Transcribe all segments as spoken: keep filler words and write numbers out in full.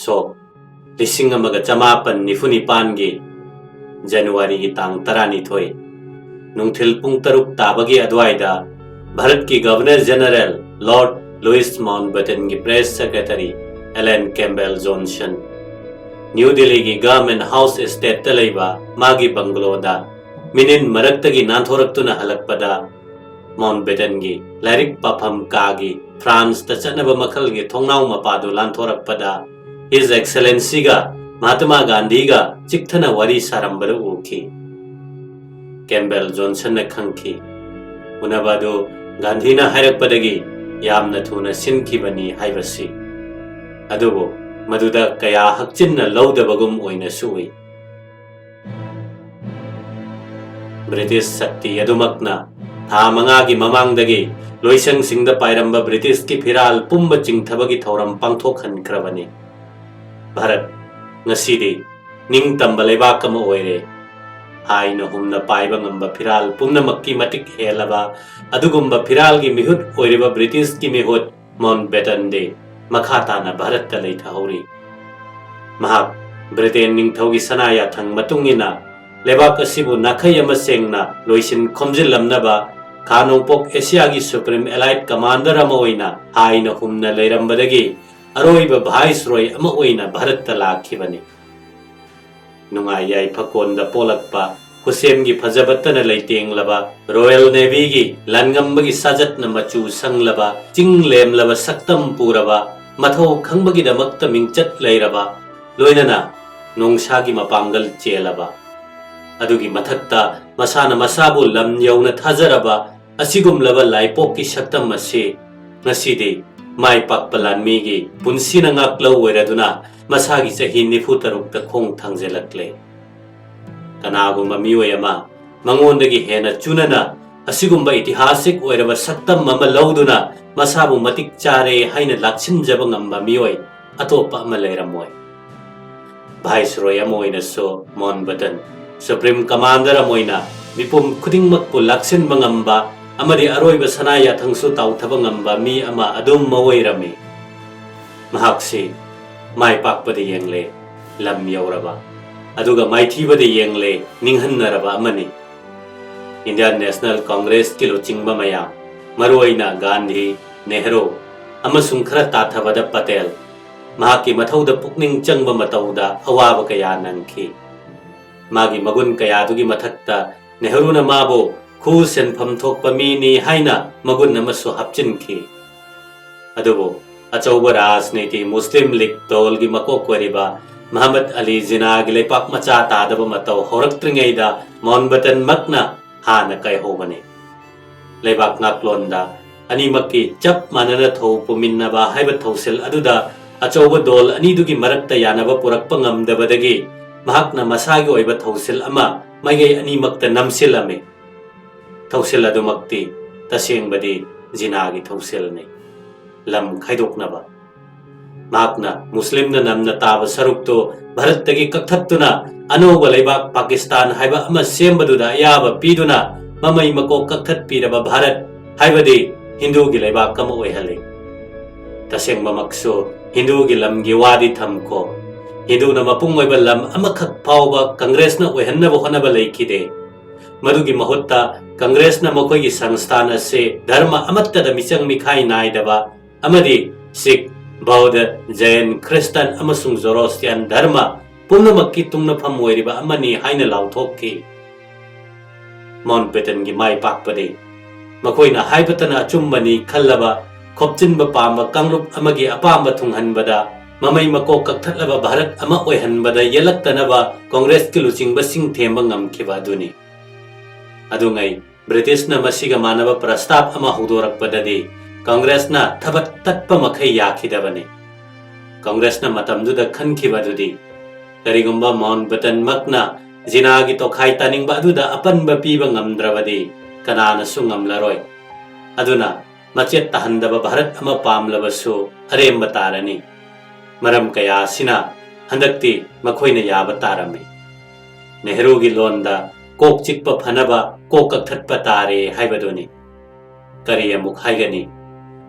ꯁꯣꯛ ꯂꯤꯁꯤꯡ ꯑꯃꯒ ꯆꯃꯥꯄꯟ ꯅꯤꯐꯨ ꯅꯤꯄꯥꯟꯒꯤ ꯖꯅꯋꯥꯔꯤꯒꯤ ꯇꯥꯡ ꯇꯔꯥꯅꯤꯊꯣꯏ ꯅꯨꯡꯊꯤꯜ ꯄꯨꯡ ꯇꯔꯨꯛ ꯇꯥꯕꯒꯤ ꯑꯗꯨꯋꯥꯏꯗ ꯚꯥꯔꯠꯀꯤ ꯒꯚꯔꯅꯔ ꯖꯦꯅꯔꯦꯜ ꯂꯣꯔꯗ ꯂꯨꯏꯁ ꯃꯥꯎꯟꯕꯦꯇꯟꯒꯤ press secretary Alan Campbell Johnson new ꯗꯤꯜꯂꯤꯒꯤ ꯒꯚꯔꯟꯃꯦꯟꯠ ꯍꯥꯎꯁ ꯏꯁꯇꯦꯠꯇ ꯂꯩꯕ ꯃꯥꯒꯤ ꯕꯪꯒꯂꯣꯗ ꯃꯤꯅꯤꯟ ꯃꯔꯛꯇꯒꯤ ꯅꯥꯟꯊꯣꯔꯛꯇꯨꯅ ꯍꯜꯂꯛꯄꯗ ꯃꯥꯎꯟꯕꯦꯇꯟꯒꯤ ꯂꯥꯏꯔꯤꯛ ꯄꯥꯐꯝ ꯀꯥꯒꯤ ꯐ꯭ꯔꯥꯟꯁꯇ ꯆꯠꯅꯕ ꯃꯈꯜꯒꯤ ꯊꯣꯡꯅꯥꯎ ꯃꯄꯥꯗꯨ ꯂꯥꯟꯊꯣꯔꯛꯄꯗ ꯍꯤꯖ ꯑꯦꯛꯁꯦꯂꯦꯟꯁꯤꯒ ꯃꯍꯥꯇꯃꯥ ꯒꯥꯟꯙꯤꯒ ꯆꯤꯛꯊꯅ ꯋꯥꯔꯤ ꯁꯥꯔꯝꯕꯗꯨ ꯎꯈꯤ꯫ ꯀꯦꯝꯕꯦꯜ ꯖꯣꯟꯁꯟꯅ ꯈꯪꯈꯤ꯫ ꯎꯅꯕ ꯑꯗꯨ ꯒꯥꯟꯙꯤꯅ ꯍꯥꯏꯔꯛꯄꯗꯒꯤ ꯌꯥꯝꯅ ꯊꯨꯅ ꯁꯤꯟꯈꯤꯕꯅꯤ ꯍꯥꯏꯕꯁꯤ꯫ ꯑꯗꯨꯕꯨ ꯃꯗꯨꯗ ꯀꯌꯥ ꯍꯛꯆꯤꯟꯅ ꯂꯧꯗꯕꯒꯨꯝ ꯑꯣꯏꯅꯁꯨ ꯎꯏ꯫ ꯕ꯭ꯔꯤꯇꯤꯁ ꯁꯛꯇꯤ ꯑꯗꯨꯃꯛꯅ ꯊꯥ ꯃꯉꯥꯒꯤ ꯃꯃꯥꯡꯗꯒꯤ ꯂꯣꯏꯁꯪꯁꯤꯡꯗ ꯄꯥꯏꯔꯝꯕ ꯕ꯭ꯔꯤꯇꯤꯁꯀꯤ ꯐꯤꯔꯥꯜ ꯄꯨꯝꯕ ꯆꯤꯡꯊꯕꯒꯤ ꯊꯧꯔꯝ ꯄꯥꯡꯊꯣꯛꯍꯟꯈ꯭ꯔꯕꯅꯤ꯫ ꯚꯥꯔꯠ ꯉꯁꯤꯗꯤ ꯅꯤꯡꯇꯝꯕ ꯂꯩꯕꯥꯛ ꯑꯃ ꯑꯣꯏꯔꯦ꯫ ꯍꯥꯏꯅ ꯍꯨꯝꯅ ꯄꯥꯏꯕ ꯉꯝꯕ ꯐꯤꯔꯥꯜ ꯄꯨꯝꯅꯃꯛꯀꯤ ꯃꯇꯤꯛ ꯍꯦꯜꯂꯕ ꯑꯗꯨꯒꯨꯝꯕ ꯐꯤꯔꯥꯜꯒꯤ ꯃꯤꯍꯨꯠ ꯑꯣꯏꯔꯤꯕ ꯕ꯭ꯔꯤꯇꯤꯁꯀꯤ ꯃꯤꯍꯨꯠ ꯃꯥꯎꯟꯠꯕꯦꯇꯟꯗꯤ ꯃꯈꯥ ꯇꯥꯅ ꯚꯥꯔꯠꯇ ꯂꯩꯊꯍꯧꯔꯤ꯫ ꯃꯍꯥꯛ ꯕ꯭ꯔꯤꯇꯦꯟ ꯅꯤꯡꯊꯧꯒꯤ ꯁꯅꯥ ꯌꯥꯊꯪ ꯃꯇꯨꯡ ꯏꯟꯅ ꯂꯩꯕꯥꯛ ꯑꯁꯤꯕꯨ ꯅꯥꯈꯩ ꯑꯃ ꯁꯦꯡꯅ ꯂꯣꯏꯁꯤꯟ ꯈꯣꯝꯖꯤꯜꯂꯝꯅꯕ ꯈꯥ ꯅꯣꯡꯄꯣꯛ ꯑꯦꯁꯤꯌꯥꯒꯤ ꯁꯨꯄ꯭ꯔꯤꯝ ꯑꯦꯂꯥꯏꯠ ꯀꯃꯥꯟꯗꯔ ꯑꯃ ꯑꯣꯏꯅ ꯍꯥꯏꯅ ꯍꯨꯝꯅ ꯂꯩꯔꯝꯕꯗꯒꯤ ꯑꯔꯣꯏꯕ ꯚꯥꯏꯁꯔꯣꯏ ꯑꯃ ꯑꯣꯏꯅ ꯚꯥꯔꯠꯇ ꯂꯥꯛꯈꯤꯕꯅꯤ꯫ ꯅꯨꯡꯉꯥꯏ ꯌꯥꯏꯐꯀꯣꯟꯗ ꯄꯣꯛꯂꯛꯄ, ꯈꯨꯁꯦꯝꯒꯤ ꯐꯖꯕꯇꯅ ꯂꯩꯇꯦꯡꯂꯕ, ꯔꯣꯌꯦꯜ ꯅꯦꯚꯤꯒꯤ ꯂꯥꯟꯉꯝꯕꯒꯤ ꯁꯥꯖꯠꯅ ꯃꯆꯨ ꯁꯪꯂꯕ, ꯆꯤꯡ ꯂꯦꯝꯂꯕ ꯁꯛꯇꯝ ꯄꯨꯔꯕ, ꯃꯊꯧ ꯈꯪꯕꯒꯤꯗꯃꯛꯇ ꯃꯤꯡꯆꯠ ꯂꯩꯔꯕ, ꯂꯣꯏꯅꯅ ꯅꯣꯡꯁꯥꯒꯤ ꯃꯄꯥꯡꯒꯜ ꯆꯦꯜꯂꯕ, ꯑꯗꯨꯒꯤ ꯃꯊꯛꯇ ꯃꯁꯥꯅ ꯃꯁꯥꯕꯨ ꯂꯝ ꯌꯧꯅ ꯊꯥꯖꯔꯕ ꯑꯁꯤꯒꯨꯝꯂꯕ ꯂꯥꯏꯄꯣꯛꯀꯤ ꯁꯛꯇꯝ ꯑꯁꯤ ꯉꯁꯤꯗꯤ ꯃꯥꯏ ꯄꯥꯛꯄ ꯂꯥꯟꯃꯤꯒꯤ ꯄꯨꯟꯁꯤꯅ ꯉꯥꯛꯂꯧ ꯑꯣꯏꯔꯗꯨꯅ ꯃꯁꯥꯒꯤ ꯆꯍꯤ ꯅꯤꯐꯨ ꯇꯔꯨꯛꯇ ꯈꯣꯡ ꯊꯥꯡꯖꯤꯜꯂꯛꯂꯦ꯫ ꯀꯅꯥꯒꯨꯝꯕ ꯃꯤꯑꯣꯏ ꯑꯃ ꯃꯉꯣꯟꯗꯒꯤ ꯍꯦꯟꯅ ꯆꯨꯅꯅ ꯑꯁꯤꯒꯨꯝꯕ ꯏꯇꯤꯍꯥꯁꯤꯛ ꯑꯣꯏꯔꯕ ꯁꯛꯇꯝ ꯑꯃ ꯂꯧꯗꯨꯅ ꯃꯁꯥꯕꯨ ꯃꯇꯤꯛ ꯆꯥꯔꯦ ꯍꯥꯏꯅ ꯂꯥꯛꯁꯤꯟꯖꯕ ꯉꯝꯕ ꯃꯤꯑꯣꯏ ꯑꯇꯣꯞꯄ ꯑꯃ ꯂꯩꯔꯝꯃꯣꯏ꯫ ꯚꯥꯏꯁꯔꯣꯏ ꯑꯃ ꯑꯣꯏꯅꯁꯨ ꯃꯥꯎꯟꯠꯕꯦꯇꯟ, ꯁꯨꯄ꯭ꯔꯤꯝ ꯀꯃꯥꯟꯗꯔ ꯑꯃ ꯑꯣꯏꯅ ꯃꯤꯄꯨꯝ ꯈꯨꯗꯤꯡꯃꯛꯄꯨ ꯂꯥꯛꯁꯤꯟꯕ ꯉꯝꯕ ꯑꯃꯗꯤ ꯑꯔꯣꯏꯕ ꯁꯅꯥ ꯌꯥꯊꯪꯁꯨ ꯇꯥꯎꯊꯕ ꯉꯝꯕ ꯃꯤ ꯑꯃ ꯑꯗꯨꯝ ꯑꯣꯏꯔꯝꯃꯤ꯫ ꯃꯍꯥꯛꯁꯤ ꯃꯥꯏ ꯄꯥꯛꯄꯗ ꯌꯦꯡꯂꯦ, ꯂꯝ ꯌꯧꯔꯕ, ꯑꯗꯨꯒ ꯃꯥꯏꯊꯤꯕꯗ ꯌꯦꯡꯂꯦ, ꯅꯤꯡꯍꯟꯅꯔꯕ ꯑꯃꯅꯤ꯫ Indian National Congress ꯀꯤ ꯂꯨꯆꯤꯡꯕ ꯃꯌꯥꯝ, ꯃꯔꯨꯑꯣꯏꯅ ꯒꯥꯟꯙꯤ, ꯅꯦꯍꯔꯨ ꯑꯃꯁꯨꯡ ꯈꯔ ꯇꯥꯊꯕꯗ ꯄꯇꯦꯜ, ꯃꯍꯥꯛꯀꯤ ꯃꯊꯧꯗ ꯄꯨꯛꯅꯤꯡ ꯆꯪꯕ ꯃꯇꯧꯗ ꯑꯋꯥꯕ ꯀꯌꯥ ꯅꯪꯈꯤ꯫ ꯃꯥꯒꯤ ꯃꯒꯨꯟ ꯀꯌꯥꯗꯨꯒꯤ ꯃꯊꯛꯇ ꯅꯦꯍꯔꯨꯅ ꯃꯥꯕꯨ ꯈꯨ ꯁꯦꯟꯐꯝ ꯊꯣꯛꯄ ꯃꯤꯅꯤ ꯍꯥꯏꯅ ꯃꯒꯨꯟ ꯑꯃꯁꯨ ꯍꯥꯞꯆꯤꯟꯈꯤ꯫ ꯑꯗꯨꯕꯨ ꯑꯆꯧꯕ ꯔꯥꯖꯅꯤꯇꯤ ꯃꯨꯁꯂꯤꯝ ꯂꯤꯒ ꯗꯣꯜꯒꯤ ꯃꯀꯣꯛ ꯑꯣꯏꯔꯤꯕ ꯃꯍꯃꯗ ꯑꯂꯤ ꯖꯤꯅꯥꯒꯤ ꯂꯩꯄꯥꯛ ꯃꯆꯥ ꯇꯥꯗꯕ ꯃꯇꯧ ꯍꯧꯔꯛꯇ꯭ꯔꯤꯉꯩꯗ ꯃꯥꯎꯟꯕꯇꯟꯃꯛꯅ ꯍꯥꯟꯅ ꯀꯥꯏꯍꯧꯕꯅꯤ꯫ ꯂꯩꯕꯥꯛ ꯉꯥꯛꯂꯣꯟꯗ ꯑꯅꯤꯃꯛꯀꯤ ꯆꯞ ꯃꯥꯟꯅꯅ ꯊꯧ ꯄꯨꯃꯤꯟꯅꯕ ꯍꯥꯏꯕ ꯊꯧꯁꯤꯜ ꯑꯗꯨꯗ ꯑꯆꯧꯕ ꯗꯣꯜ ꯑꯅꯤꯗꯨꯒꯤ ꯃꯔꯛꯇ ꯌꯥꯅꯕ ꯄꯨꯔꯛꯄ ꯉꯝꯗꯕꯗꯒꯤ ꯃꯍꯥꯛꯅ ꯃꯁꯥꯒꯤ ꯑꯣꯏꯕ ꯊꯧꯁꯤꯜ ꯑꯃ ꯃꯥꯏꯀꯩ ꯑꯅꯤꯃꯛꯇ ꯅꯝꯁꯤꯜꯂꯝꯃꯤ꯫ ꯊꯧꯁꯤꯜ ꯑꯗꯨꯃꯛꯇꯤ ꯇꯁꯦꯡꯕꯗꯤ ꯖꯤꯅꯥꯒꯤ ꯊꯧꯁꯤꯜꯅꯤ, ꯂꯝ ꯈꯥꯏꯗꯣꯛꯅꯕ꯫ ꯃꯍꯥꯛꯅ ꯃꯨꯁꯂꯤꯝꯅ ꯅꯝꯅ ꯇꯥꯕ ꯁꯔꯨꯛꯇꯨ ꯚꯥꯔꯠꯇꯒꯤ ꯀꯛꯊꯠꯇꯨꯅ ꯑꯅꯧꯕ ꯂꯩꯕꯥꯛ ꯄꯥꯀꯤꯁꯇꯥꯟ ꯍꯥꯏꯕ ꯑꯃ ꯁꯦꯝꯕꯗꯨꯗ ꯑꯌꯥꯕ ꯄꯤꯗꯨꯅ ꯃꯃꯩ ꯃꯀꯣꯛ ꯀꯛꯊꯠꯄꯤꯔꯕ ꯚꯥꯔꯠ ꯍꯥꯏꯕꯗꯤ ꯍꯤꯟꯗꯨꯒꯤ ꯂꯩꯕꯥꯛ ꯑꯃ ꯑꯣꯏꯍꯜꯂꯤ꯫ ꯇꯁꯦꯡꯕꯃꯛꯁꯨ ꯍꯤꯟꯗꯨꯒꯤ ꯂꯝꯒꯤ ꯋꯥꯗꯤ ꯊꯝꯈꯣ, ꯍꯤꯟꯗꯨꯅ ꯃꯄꯨꯡ ꯑꯣꯏꯕ ꯂꯝ ꯑꯃꯈꯛ ꯐꯥꯎꯕ ꯀꯪꯒ꯭ꯔꯦꯁꯅ ꯑꯣꯏꯍꯟꯅꯕ ꯍꯣꯠꯅꯕ ꯂꯩꯈꯤꯗꯦ꯫ ꯃꯗꯨꯒꯤ ꯃꯍꯨꯠꯇ ꯀꯪꯒ꯭ꯔꯦꯁꯅ ꯃꯈꯣꯏꯒꯤ ꯁꯪꯁꯊꯥꯟ ꯑꯁꯤ ꯙꯔꯃ ꯑꯃꯠꯇꯗ ꯃꯤꯆꯪ ꯃꯤꯈꯥꯏ ꯅꯥꯏꯗꯕ ꯑꯃꯗꯤ ꯁꯤꯈ, ꯕꯧꯙ, ꯖꯩꯟ, ꯈ꯭ꯔꯤꯁꯇꯥꯟ ꯑꯃꯁꯨꯡ ꯖꯣꯔꯣꯁꯇꯤꯌꯥꯟ ꯙꯔꯃ ꯄꯨꯝꯅꯃꯛꯀꯤ ꯇꯨꯡꯅꯐꯝ ꯑꯣꯏꯔꯤꯕ ꯑꯃꯅꯤ ꯍꯥꯏꯅ ꯂꯥꯎꯊꯣꯛꯈꯤ꯫ ꯃꯥꯎꯟꯠꯕꯦꯇꯟꯒꯤ ꯃꯥꯏ ꯄꯥꯛꯄꯗꯤ ꯃꯈꯣꯏꯅ ꯍꯥꯏꯕꯇꯅ ꯑꯆꯨꯝꯕꯅꯤ ꯈꯜꯂꯕ ꯈꯣꯞꯆꯤꯟꯕ ꯄꯥꯝꯕ ꯀꯥꯡꯂꯨꯞ ꯑꯃꯒꯤ ꯑꯄꯥꯝꯕ ꯊꯨꯡꯍꯟꯕꯗ, ꯃꯃꯩ ꯃꯀꯣꯛ ꯀꯛꯊꯠꯂꯕ ꯚꯥꯔꯠ ꯑꯃ ꯑꯣꯏꯍꯟꯕꯗ ꯌꯦꯜꯂꯛꯇꯅꯕ ꯀꯣꯡꯒ꯭ꯔꯦꯁꯀꯤ ꯂꯨꯆꯤꯡꯕꯁꯤꯡ ꯊꯦꯝꯕ ꯉꯝꯈꯤꯕ ꯑꯗꯨꯅꯤ꯫ ꯑꯗꯨꯉꯩ ꯕ꯭ꯔꯤꯇꯤꯁꯅ ꯃꯁꯤꯒ ꯃꯥꯟꯅꯕ ꯄ꯭ꯔꯁꯇꯥꯞ ꯑꯃ ꯍꯧꯗꯣꯔꯛꯄꯗꯗꯤ ꯀꯣꯡꯒ꯭ꯔꯦꯁꯅ ꯊꯕꯛ ꯇꯠꯄ ꯃꯈꯩ ꯌꯥꯈꯤꯗꯕꯅꯤ꯫ ꯀꯣꯡꯒ꯭ꯔꯦꯁꯅ ꯃꯇꯝꯗꯨꯗ ꯈꯟꯈꯤꯕ ꯑꯗꯨꯗꯤ, ꯀꯔꯤꯒꯨꯝꯕ ꯃꯥꯎꯟꯠꯕꯦꯇꯟꯃꯛꯅ ꯖꯤꯅꯥꯒꯤ ꯇꯣꯈꯥꯏ ꯇꯥꯅꯤꯡꯕ ꯑꯗꯨꯗ ꯑꯄꯟꯕ ꯄꯤꯕ ꯉꯝꯗ꯭ꯔꯕꯗꯤ ꯀꯅꯥꯅꯁꯨ ꯉꯝꯂꯔꯣꯏ꯫ ꯑꯗꯨꯅ ꯃꯆꯦꯠ ꯇꯥꯍꯟꯗꯕ ꯚꯥꯔꯠ ꯑꯃ ꯄꯥꯝꯂꯕꯁꯨ ꯑꯔꯦꯝꯕ ꯇꯥꯔꯅꯤ꯫ ꯃꯔꯝ ꯀꯌꯥ ꯑꯁꯤꯅ ꯍꯟꯗꯛꯇꯤ ꯃꯈꯣꯏꯅ ꯌꯥꯕ ꯇꯥꯔꯝꯃꯤ꯫ ꯅꯦꯍꯔꯨꯒꯤ ꯂꯣꯟꯗ "ꯀꯣꯛ ꯆꯤꯛꯄ ꯐꯅꯕ ꯀꯣꯛ ꯀꯛꯊꯠꯄ ꯇꯥꯔꯦ" ꯍꯥꯏꯕꯗꯨꯅꯤ꯫ ꯀꯔꯤ ꯑꯃꯨꯛ ꯍꯥꯏꯒꯅꯤ?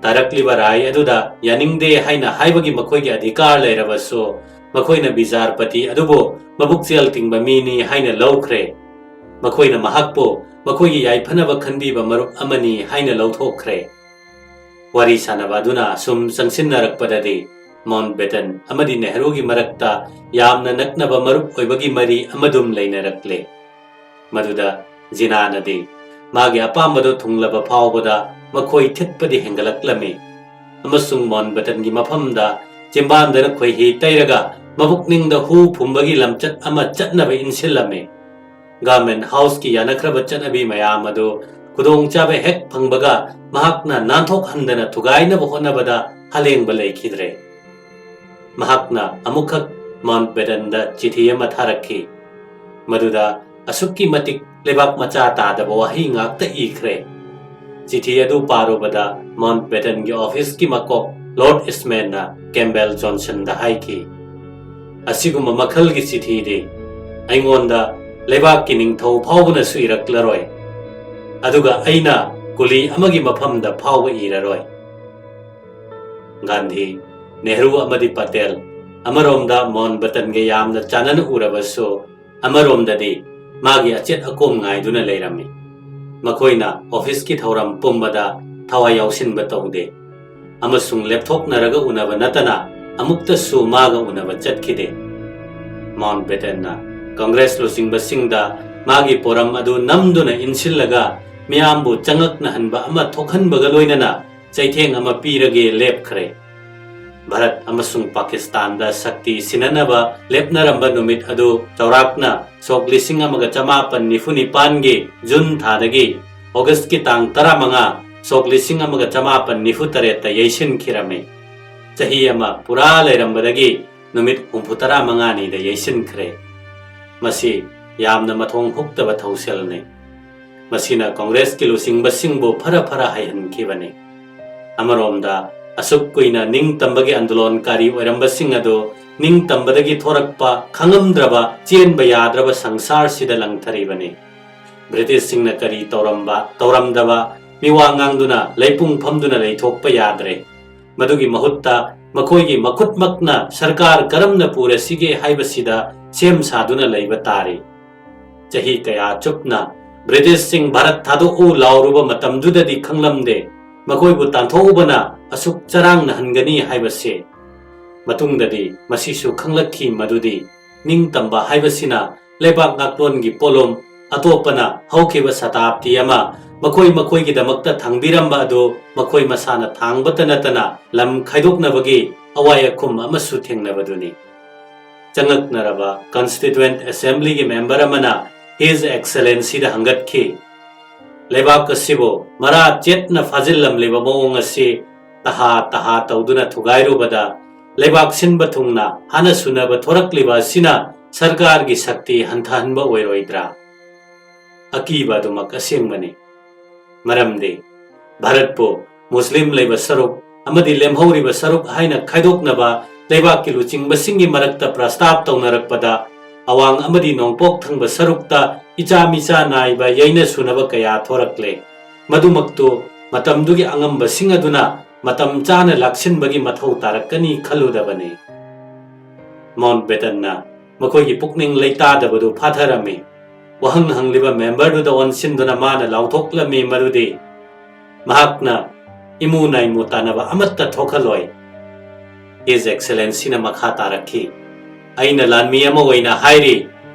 ꯇꯥꯔꯛꯂꯤꯕ ꯔꯥꯏ ꯑꯗꯨꯗ ꯌꯥꯅꯤꯡꯗꯦ ꯍꯥꯏꯅ ꯍꯥꯏꯕꯒꯤ ꯃꯈꯣꯏꯒꯤ ꯑꯙꯤꯀꯥꯔ ꯂꯩꯔꯕꯁꯨ, ꯃꯈꯣꯏꯅ ꯕꯤꯖꯥꯔꯄꯇꯤ ꯑꯗꯨꯕꯨ ꯃꯕꯨꯛꯆꯦꯜ ꯇꯤꯡꯕ ꯃꯤꯅꯤ ꯍꯥꯏꯅ ꯂꯧꯈ꯭ꯔꯦ꯫ ꯃꯈꯣꯏꯅ ꯃꯍꯥꯛꯄꯨ ꯃꯈꯣꯏꯒꯤ ꯌꯥꯏꯐꯅꯕ ꯈꯟꯕꯤꯕ ꯃꯔꯨꯞ ꯑꯃꯅꯤ ꯍꯥꯏꯅ ꯂꯧꯊꯣꯛꯈ꯭ꯔꯦ꯫ ꯋꯥꯔꯤ ꯁꯥꯅꯕ ꯑꯗꯨꯅ ꯁꯨꯝ ꯆꯪꯁꯤꯟꯅꯔꯛꯄꯗꯗꯤ, ꯃꯥꯎꯟꯠꯕꯦꯇꯟ ꯑꯃꯗꯤ ꯅꯦꯍꯔꯨꯒꯤ ꯃꯔꯛꯇ ꯌꯥꯝꯅ ꯅꯛꯅꯕ ꯃꯔꯨꯞ ꯑꯣꯏꯕꯒꯤ ꯃꯔꯤ ꯑꯃꯗꯨꯝ ꯂꯩꯅꯔꯛꯂꯦ꯫ ꯃꯗꯨꯗ ꯖꯤꯅꯥꯅꯗꯤ ꯃꯥꯒꯤ ꯑꯄꯥꯝꯕꯗꯨ ꯊꯨꯡꯂꯕ ꯐꯥꯎꯕꯗ ꯃꯈꯣꯏ ꯊꯤꯠꯄꯗꯤ ꯍꯦꯟꯒꯠꯂꯛꯂꯝꯃꯤ, ꯑꯃꯁꯨꯡ ꯃꯥꯎꯟꯠꯕꯦꯇꯟꯒꯤ ꯃꯐꯝꯗ ꯆꯤꯝꯕꯥꯟꯗꯅ ꯈꯣꯏꯍꯤ ꯇꯩꯔꯒ ꯃꯕꯨꯛꯅꯤꯡꯗ ꯍꯨ ꯐꯨꯝꯕꯒꯤ ꯂꯝꯆꯠ ꯑꯃ ꯆꯠꯅꯕ ꯏꯟꯁꯤꯜꯂꯝꯃꯤ꯫ ꯒꯚꯔꯟꯃꯦꯟꯠ ꯍꯥꯎꯁꯀꯤ ꯌꯥꯅꯈ꯭ꯔꯕ ꯆꯠꯅꯕꯤ ꯃꯌꯥꯝ ꯑꯗꯨ ꯈꯨꯗꯣꯡꯆꯥꯕ ꯍꯦꯛ ꯐꯪꯕꯒ ꯃꯍꯥꯛꯅ ꯅꯥꯟꯊꯣꯛꯍꯟꯗꯅ ꯊꯨꯒꯥꯏꯅꯕ ꯍꯣꯠꯅꯕꯗ ꯍꯂꯦꯡꯕ ꯂꯩꯈꯤꯗ꯭ꯔꯦ꯫ ꯃꯍꯥꯛꯅ ꯑꯃꯨꯛꯈꯛ ꯃꯥꯎꯟꯠꯕꯦꯇꯟꯗ ꯆꯤꯊꯤ ꯑꯃ ꯊꯥꯔꯛꯈꯤ, ꯃꯗꯨꯗ ꯑꯁꯨꯛꯀꯤ ꯃꯇꯤꯛ ꯂꯩꯕꯥꯛ ꯃꯆꯥ ꯇꯥꯗꯕ ꯋꯥꯍꯩ ꯉꯥꯛꯇ ꯏꯈ꯭ꯔꯦ꯫ ꯆꯤꯊꯤ ꯑꯗꯨ ꯄꯥꯔꯨꯕꯗ ꯃꯥꯎꯟꯠꯕꯦꯇꯟꯒꯤ ꯑꯣꯐꯤꯁꯀꯤ ꯃꯀꯣꯛ ꯂꯣꯔꯗ ꯏꯁꯃꯦꯟꯅ ꯀꯦꯝꯕꯦꯜ ꯖꯣꯟꯁꯟꯗ ꯍꯥꯏꯈꯤ, "ꯑꯁꯤꯒꯨꯝꯕ ꯃꯈꯜꯒꯤ ꯆꯤꯊꯤꯗꯤ ꯑꯩꯉꯣꯟꯗ ꯂꯩꯕꯥꯛꯀꯤ ꯅꯤꯡꯊꯧ ꯐꯥꯎꯕꯅꯁꯨ ꯏꯔꯛꯂꯔꯣꯏ, ꯑꯗꯨꯒ ꯑꯩꯅ ꯀꯨꯂꯤ ꯑꯃꯒꯤ ꯃꯐꯝꯗ ꯐꯥꯎꯕ ꯏꯔꯔꯣꯏ"꯫ ꯒꯥꯟꯙꯤ, ꯅꯦꯍꯔꯨ ꯑꯃꯗꯤ ꯄꯇꯦꯜ ꯑꯃꯔꯣꯝꯗ ꯃꯥꯎꯟꯠꯕꯦꯇꯟꯒ ꯌꯥꯝꯅ ꯆꯥꯟꯅꯅ ꯎꯔꯕꯁꯨ, ꯑꯃꯔꯣꯝꯗꯗꯤ ꯃꯥꯒꯤ ꯑꯆꯦꯠ ꯑꯀꯣꯝ ꯉꯥꯏꯗꯨꯅ ꯂꯩꯔꯝꯃꯤ꯫ ꯃꯈꯣꯏꯅ ꯑꯣꯐꯤꯁꯀꯤ ꯊꯧꯔꯝ ꯄꯨꯝꯕꯗ ꯊꯋꯥꯏ ꯌꯥꯎꯁꯤꯟꯕ ꯇꯧꯗꯦ, ꯑꯃꯁꯨꯡ ꯂꯦꯞꯊꯣꯛꯅꯔꯒ ꯎꯅꯕ ꯅꯠꯇꯅ ꯑꯃꯨꯛꯇꯁꯨ ꯃꯥꯒ ꯎꯅꯕ ꯆꯠꯈꯤꯗꯦ꯫ ꯃꯥꯎꯟꯠꯕꯦꯇꯟꯅ ꯀꯪꯒ꯭ꯔꯦꯁ ꯂꯨꯆꯤꯡꯕꯁꯤꯡꯗ ꯃꯥꯒꯤ ꯄꯣꯔꯝ ꯑꯗꯨ ꯅꯝꯗꯨꯅ ꯏꯟꯁꯤꯜꯂꯒ ꯃꯤꯌꯥꯝꯕꯨ ꯆꯉꯛꯅꯍꯟꯕ ꯑꯃ ꯊꯣꯛꯍꯟꯕꯒ ꯂꯣꯏꯅꯅ ꯆꯩꯊꯦꯡ ꯑꯃ ꯄꯤꯔꯒꯦ ꯂꯦꯞꯈ꯭ꯔꯦ꯫ ꯚꯥꯔꯠ ꯑꯃꯁꯨꯡ ꯄꯥꯀꯤꯁꯇꯥꯟꯗ ꯁꯛꯇꯤ ꯁꯤꯟꯅꯅꯕ ꯂꯦꯞꯅꯔꯝꯕ ꯅꯨꯃꯤꯠ ꯑꯗꯨ ꯆꯥꯎꯔꯥꯛꯅ ꯁꯣꯛ ꯂꯤꯁꯤꯡ ꯑꯃꯒ ꯆꯃꯥꯄꯟ ꯅꯤꯐꯨ ꯅꯤꯄꯥꯟꯒꯤ ꯖꯨꯟ ꯊꯥꯗꯒꯤ ꯑꯣꯒꯁꯀꯤ ꯇꯥꯡ ꯇꯔꯥꯃꯉꯥ, ꯁꯣꯛ ꯂꯤꯁꯤꯡ ꯑꯃꯒ ꯆꯃꯥꯄꯟ ꯅꯤꯐꯨ ꯇꯔꯦꯠꯇ ꯌꯩꯁꯤꯟꯈꯤꯔꯝꯃꯤ꯫ ꯆꯍꯤ ꯑꯃ ꯄꯨꯔꯥ ꯂꯩꯔꯝꯕꯗꯒꯤ ꯅꯨꯃꯤꯠ ꯍꯨꯝꯐꯨꯇꯔꯥ ꯃꯉꯥꯅꯤꯗ ꯌꯩꯁꯤꯟꯈ꯭ꯔꯦ꯫ ꯃꯁꯤ ꯌꯥꯝꯅ ꯃꯊꯣꯡ ꯍꯨꯛꯇꯕ ꯊꯧꯁꯤꯜꯅꯤ꯫ ꯃꯁꯤꯅ ꯀꯪꯒ꯭ꯔꯦꯁꯀꯤ ꯂꯨꯆꯤꯡꯕꯁꯤꯡꯕꯨ ꯐꯔ ꯐꯔ ꯍꯩꯍꯟꯈꯤꯕꯅꯤ꯫ ꯑꯃꯔꯣꯝꯗ, ꯑꯁꯨꯛ ꯀꯨꯏꯅ ꯅꯤꯡꯇꯝꯕꯒꯤ ꯑꯟꯗꯣꯂꯣꯟꯀꯥꯔꯤ ꯑꯣꯏꯔꯝꯕꯁꯤꯡ ꯑꯗꯨ ꯅꯤꯡꯇꯝꯕꯗꯒꯤ ꯊꯣꯔꯛꯄ ꯈꯪꯉꯝꯗ꯭ꯔꯕ, ꯆꯦꯟꯕ ꯌꯥꯗ꯭ꯔꯕ ꯁꯪꯁꯥꯔꯁꯤꯗ ꯂꯪꯊꯔꯤꯕꯅꯤ꯫ ꯕ꯭ꯔꯤꯇꯤꯁꯁꯤꯡꯅ ꯀꯔꯤ ꯇꯧꯔꯝꯕ, ꯇꯧꯔꯝꯗꯕ, ꯃꯤꯋꯥ ꯉꯥꯡꯗꯨꯅ ꯂꯩꯄꯨꯡ ꯐꯝꯗꯨꯅ ꯂꯩꯊꯣꯛꯄ ꯌꯥꯗ꯭ꯔꯦ꯫ ꯃꯗꯨꯒꯤ ꯃꯍꯨꯠꯇ ꯃꯈꯣꯏꯒꯤ ꯃꯈꯨꯠꯃꯛꯅ ꯁꯔꯀꯥꯔ ꯀꯔꯝꯅ ꯄꯨꯔꯁꯤꯒꯦ ꯍꯥꯏꯕꯁꯤꯗ ꯁꯦꯝ ꯁꯥꯗꯨꯅ ꯂꯩꯕ ꯇꯥꯔꯤ꯫ ꯆꯍꯤ ꯀꯌꯥ ꯆꯨꯞꯅ ꯕ꯭ꯔꯤꯇꯤꯁꯁꯤꯡ ꯚꯥꯔꯠ ꯊꯥꯗꯣꯛꯎ ꯂꯥꯎꯔꯨꯕ ꯃꯇꯝꯗꯨꯗꯗꯤ ꯈꯪꯂꯝꯗꯦ, ꯃꯈꯣꯏꯕꯨ ꯇꯥꯟꯊꯣꯛꯎꯕꯅ ꯑꯁꯨꯛ ꯆꯔꯥꯡꯅꯍꯟꯒꯅꯤ ꯍꯥꯏꯕꯁꯦ꯫ ꯃꯇꯨꯡꯗꯗꯤ ꯃꯁꯤꯁꯨ ꯈꯪꯂꯛꯈꯤ ꯃꯗꯨꯗꯤ ꯅꯤꯡꯇꯝꯕ ꯍꯥꯏꯕꯁꯤꯅ ꯂꯩꯕꯥꯛ ꯉꯥꯛꯂꯣꯟꯒꯤ ꯄꯣꯠꯂꯨꯝ, ꯑꯇꯣꯞꯄꯅ ꯍꯧꯈꯤꯕ ꯁꯇꯥꯕꯗꯤ ꯑꯃ ꯃꯈꯣꯏ ꯃꯈꯣꯏꯒꯤꯗꯃꯛꯇ ꯊꯥꯡꯕꯤꯔꯝꯕ ꯑꯗꯨ ꯃꯈꯣꯏ ꯃꯁꯥꯅ ꯊꯥꯡꯕꯇ ꯅꯠꯇꯅ ꯂꯝ ꯈꯥꯏꯗꯣꯛꯅꯕꯒꯤ ꯑꯋꯥꯏ ꯑꯈꯨꯝ ꯑꯃꯁꯨ ꯊꯦꯡꯅꯕꯗꯨꯅꯤ꯫ ꯆꯉꯛꯅꯔꯕ ꯀꯟꯁꯇꯤꯇ꯭ꯋꯦꯟꯠ ꯑꯦꯁꯦꯝꯕ꯭ꯂꯤꯒꯤ ꯃꯦꯝꯕꯔ ꯑꯃꯅ His Excellencyꯗ ꯍꯪꯒꯠꯈꯤ, "ꯂꯩꯕꯥꯛ ꯑꯁꯤꯕꯨ ꯃꯔꯥ ꯆꯦꯠꯅ ꯐꯥꯖꯤꯜꯂꯝꯂꯤꯕ ꯃꯑꯣꯡ ꯑꯁꯤ ꯇꯍꯥ ꯇꯍꯥ ꯇꯧꯗꯨꯅ ꯊꯨꯒꯥꯏꯔꯨꯕꯗ ꯂꯩꯕꯥꯛ ꯁꯤꯟꯕ ꯊꯨꯡꯅ ꯍꯥꯟꯅ ꯁꯨꯅꯕ ꯊꯣꯔꯛꯂꯤꯕ ꯑꯁꯤꯅ ꯁꯔꯀꯥꯔꯒꯤ ꯁꯛꯇꯤ ꯍꯟꯊꯍꯟꯕ ꯑꯣꯏꯔꯣꯏꯗ꯭ꯔꯥ?" ꯑꯀꯤꯕ ꯑꯗꯨꯃꯛ ꯑꯁꯦꯡꯕꯅꯤ꯫ ꯃꯔꯝꯗꯤ ꯚꯥꯔꯠꯄꯨ ꯃꯨꯁꯂꯤꯝ ꯂꯩꯕ ꯁꯔꯨꯛ ꯑꯃꯗꯤ ꯂꯦꯝꯍꯧꯔꯤꯕ ꯁꯔꯨꯛ ꯍꯥꯏꯅ ꯈꯥꯏꯗꯣꯛꯅꯕ ꯂꯩꯕꯥꯛꯀꯤ ꯂꯨꯆꯤꯡꯕꯁꯤꯡꯒꯤ ꯃꯔꯛꯇ ꯄ꯭ꯔꯁꯇꯥꯕ ꯇꯧꯅꯔꯛꯄꯗ ꯑꯋꯥꯡ ꯑꯃꯗꯤ ꯅꯣꯡꯄꯣꯛ ꯊꯪꯕ ꯁꯔꯨꯛꯇ ꯏꯆꯥ ꯃꯤꯆꯥ ꯅꯥꯏꯕ ꯌꯩꯅ ꯁꯨꯅꯕ ꯀꯌꯥ ꯊꯣꯔꯛꯂꯦ꯫ ꯃꯗꯨꯃꯛꯇꯨ ꯃꯇꯝꯗꯨꯒꯤ ꯑꯉꯝꯕꯁꯤꯡ ꯑꯗꯨꯅ ꯃꯇꯝ ꯆꯥꯅ ꯂꯥꯛꯁꯤꯟꯕꯒꯤ ꯃꯊꯧ ꯇꯥꯔꯛꯀꯅꯤ ꯈꯜꯂꯨꯗꯕꯅꯤ꯫ ꯃꯥꯎꯟꯠꯕꯦꯇꯟꯅ ꯃꯈꯣꯏꯒꯤ ꯄꯨꯛꯅꯤꯡ ꯂꯩꯇꯥꯗꯕꯗꯨ ꯐꯥꯊꯔꯝꯃꯤ꯫ ꯋꯥꯍꯪ ꯍꯪꯂꯤꯕ ꯃꯦꯝꯕꯔꯗꯨꯗ ꯑꯣꯟꯁꯤꯟꯗꯨꯅ ꯃꯥꯅ ꯂꯥꯎꯊꯣꯛꯂꯝꯃꯤ ꯃꯗꯨꯗꯤ ꯃꯍꯥꯛꯅ ꯏꯃꯨ ꯅꯥꯏꯃꯨ ꯇꯥꯟꯅꯕ ꯑꯃꯠꯇ ꯊꯣꯛꯍꯜꯂꯣꯏ꯫ His Excellencyꯅ ꯃꯈꯥ ꯇꯥꯔꯛꯈꯤ, "ꯑꯩꯅ ꯂꯥꯟꯃꯤ ꯑꯃ ꯑꯣꯏꯅ ꯍꯥꯏꯔꯤ,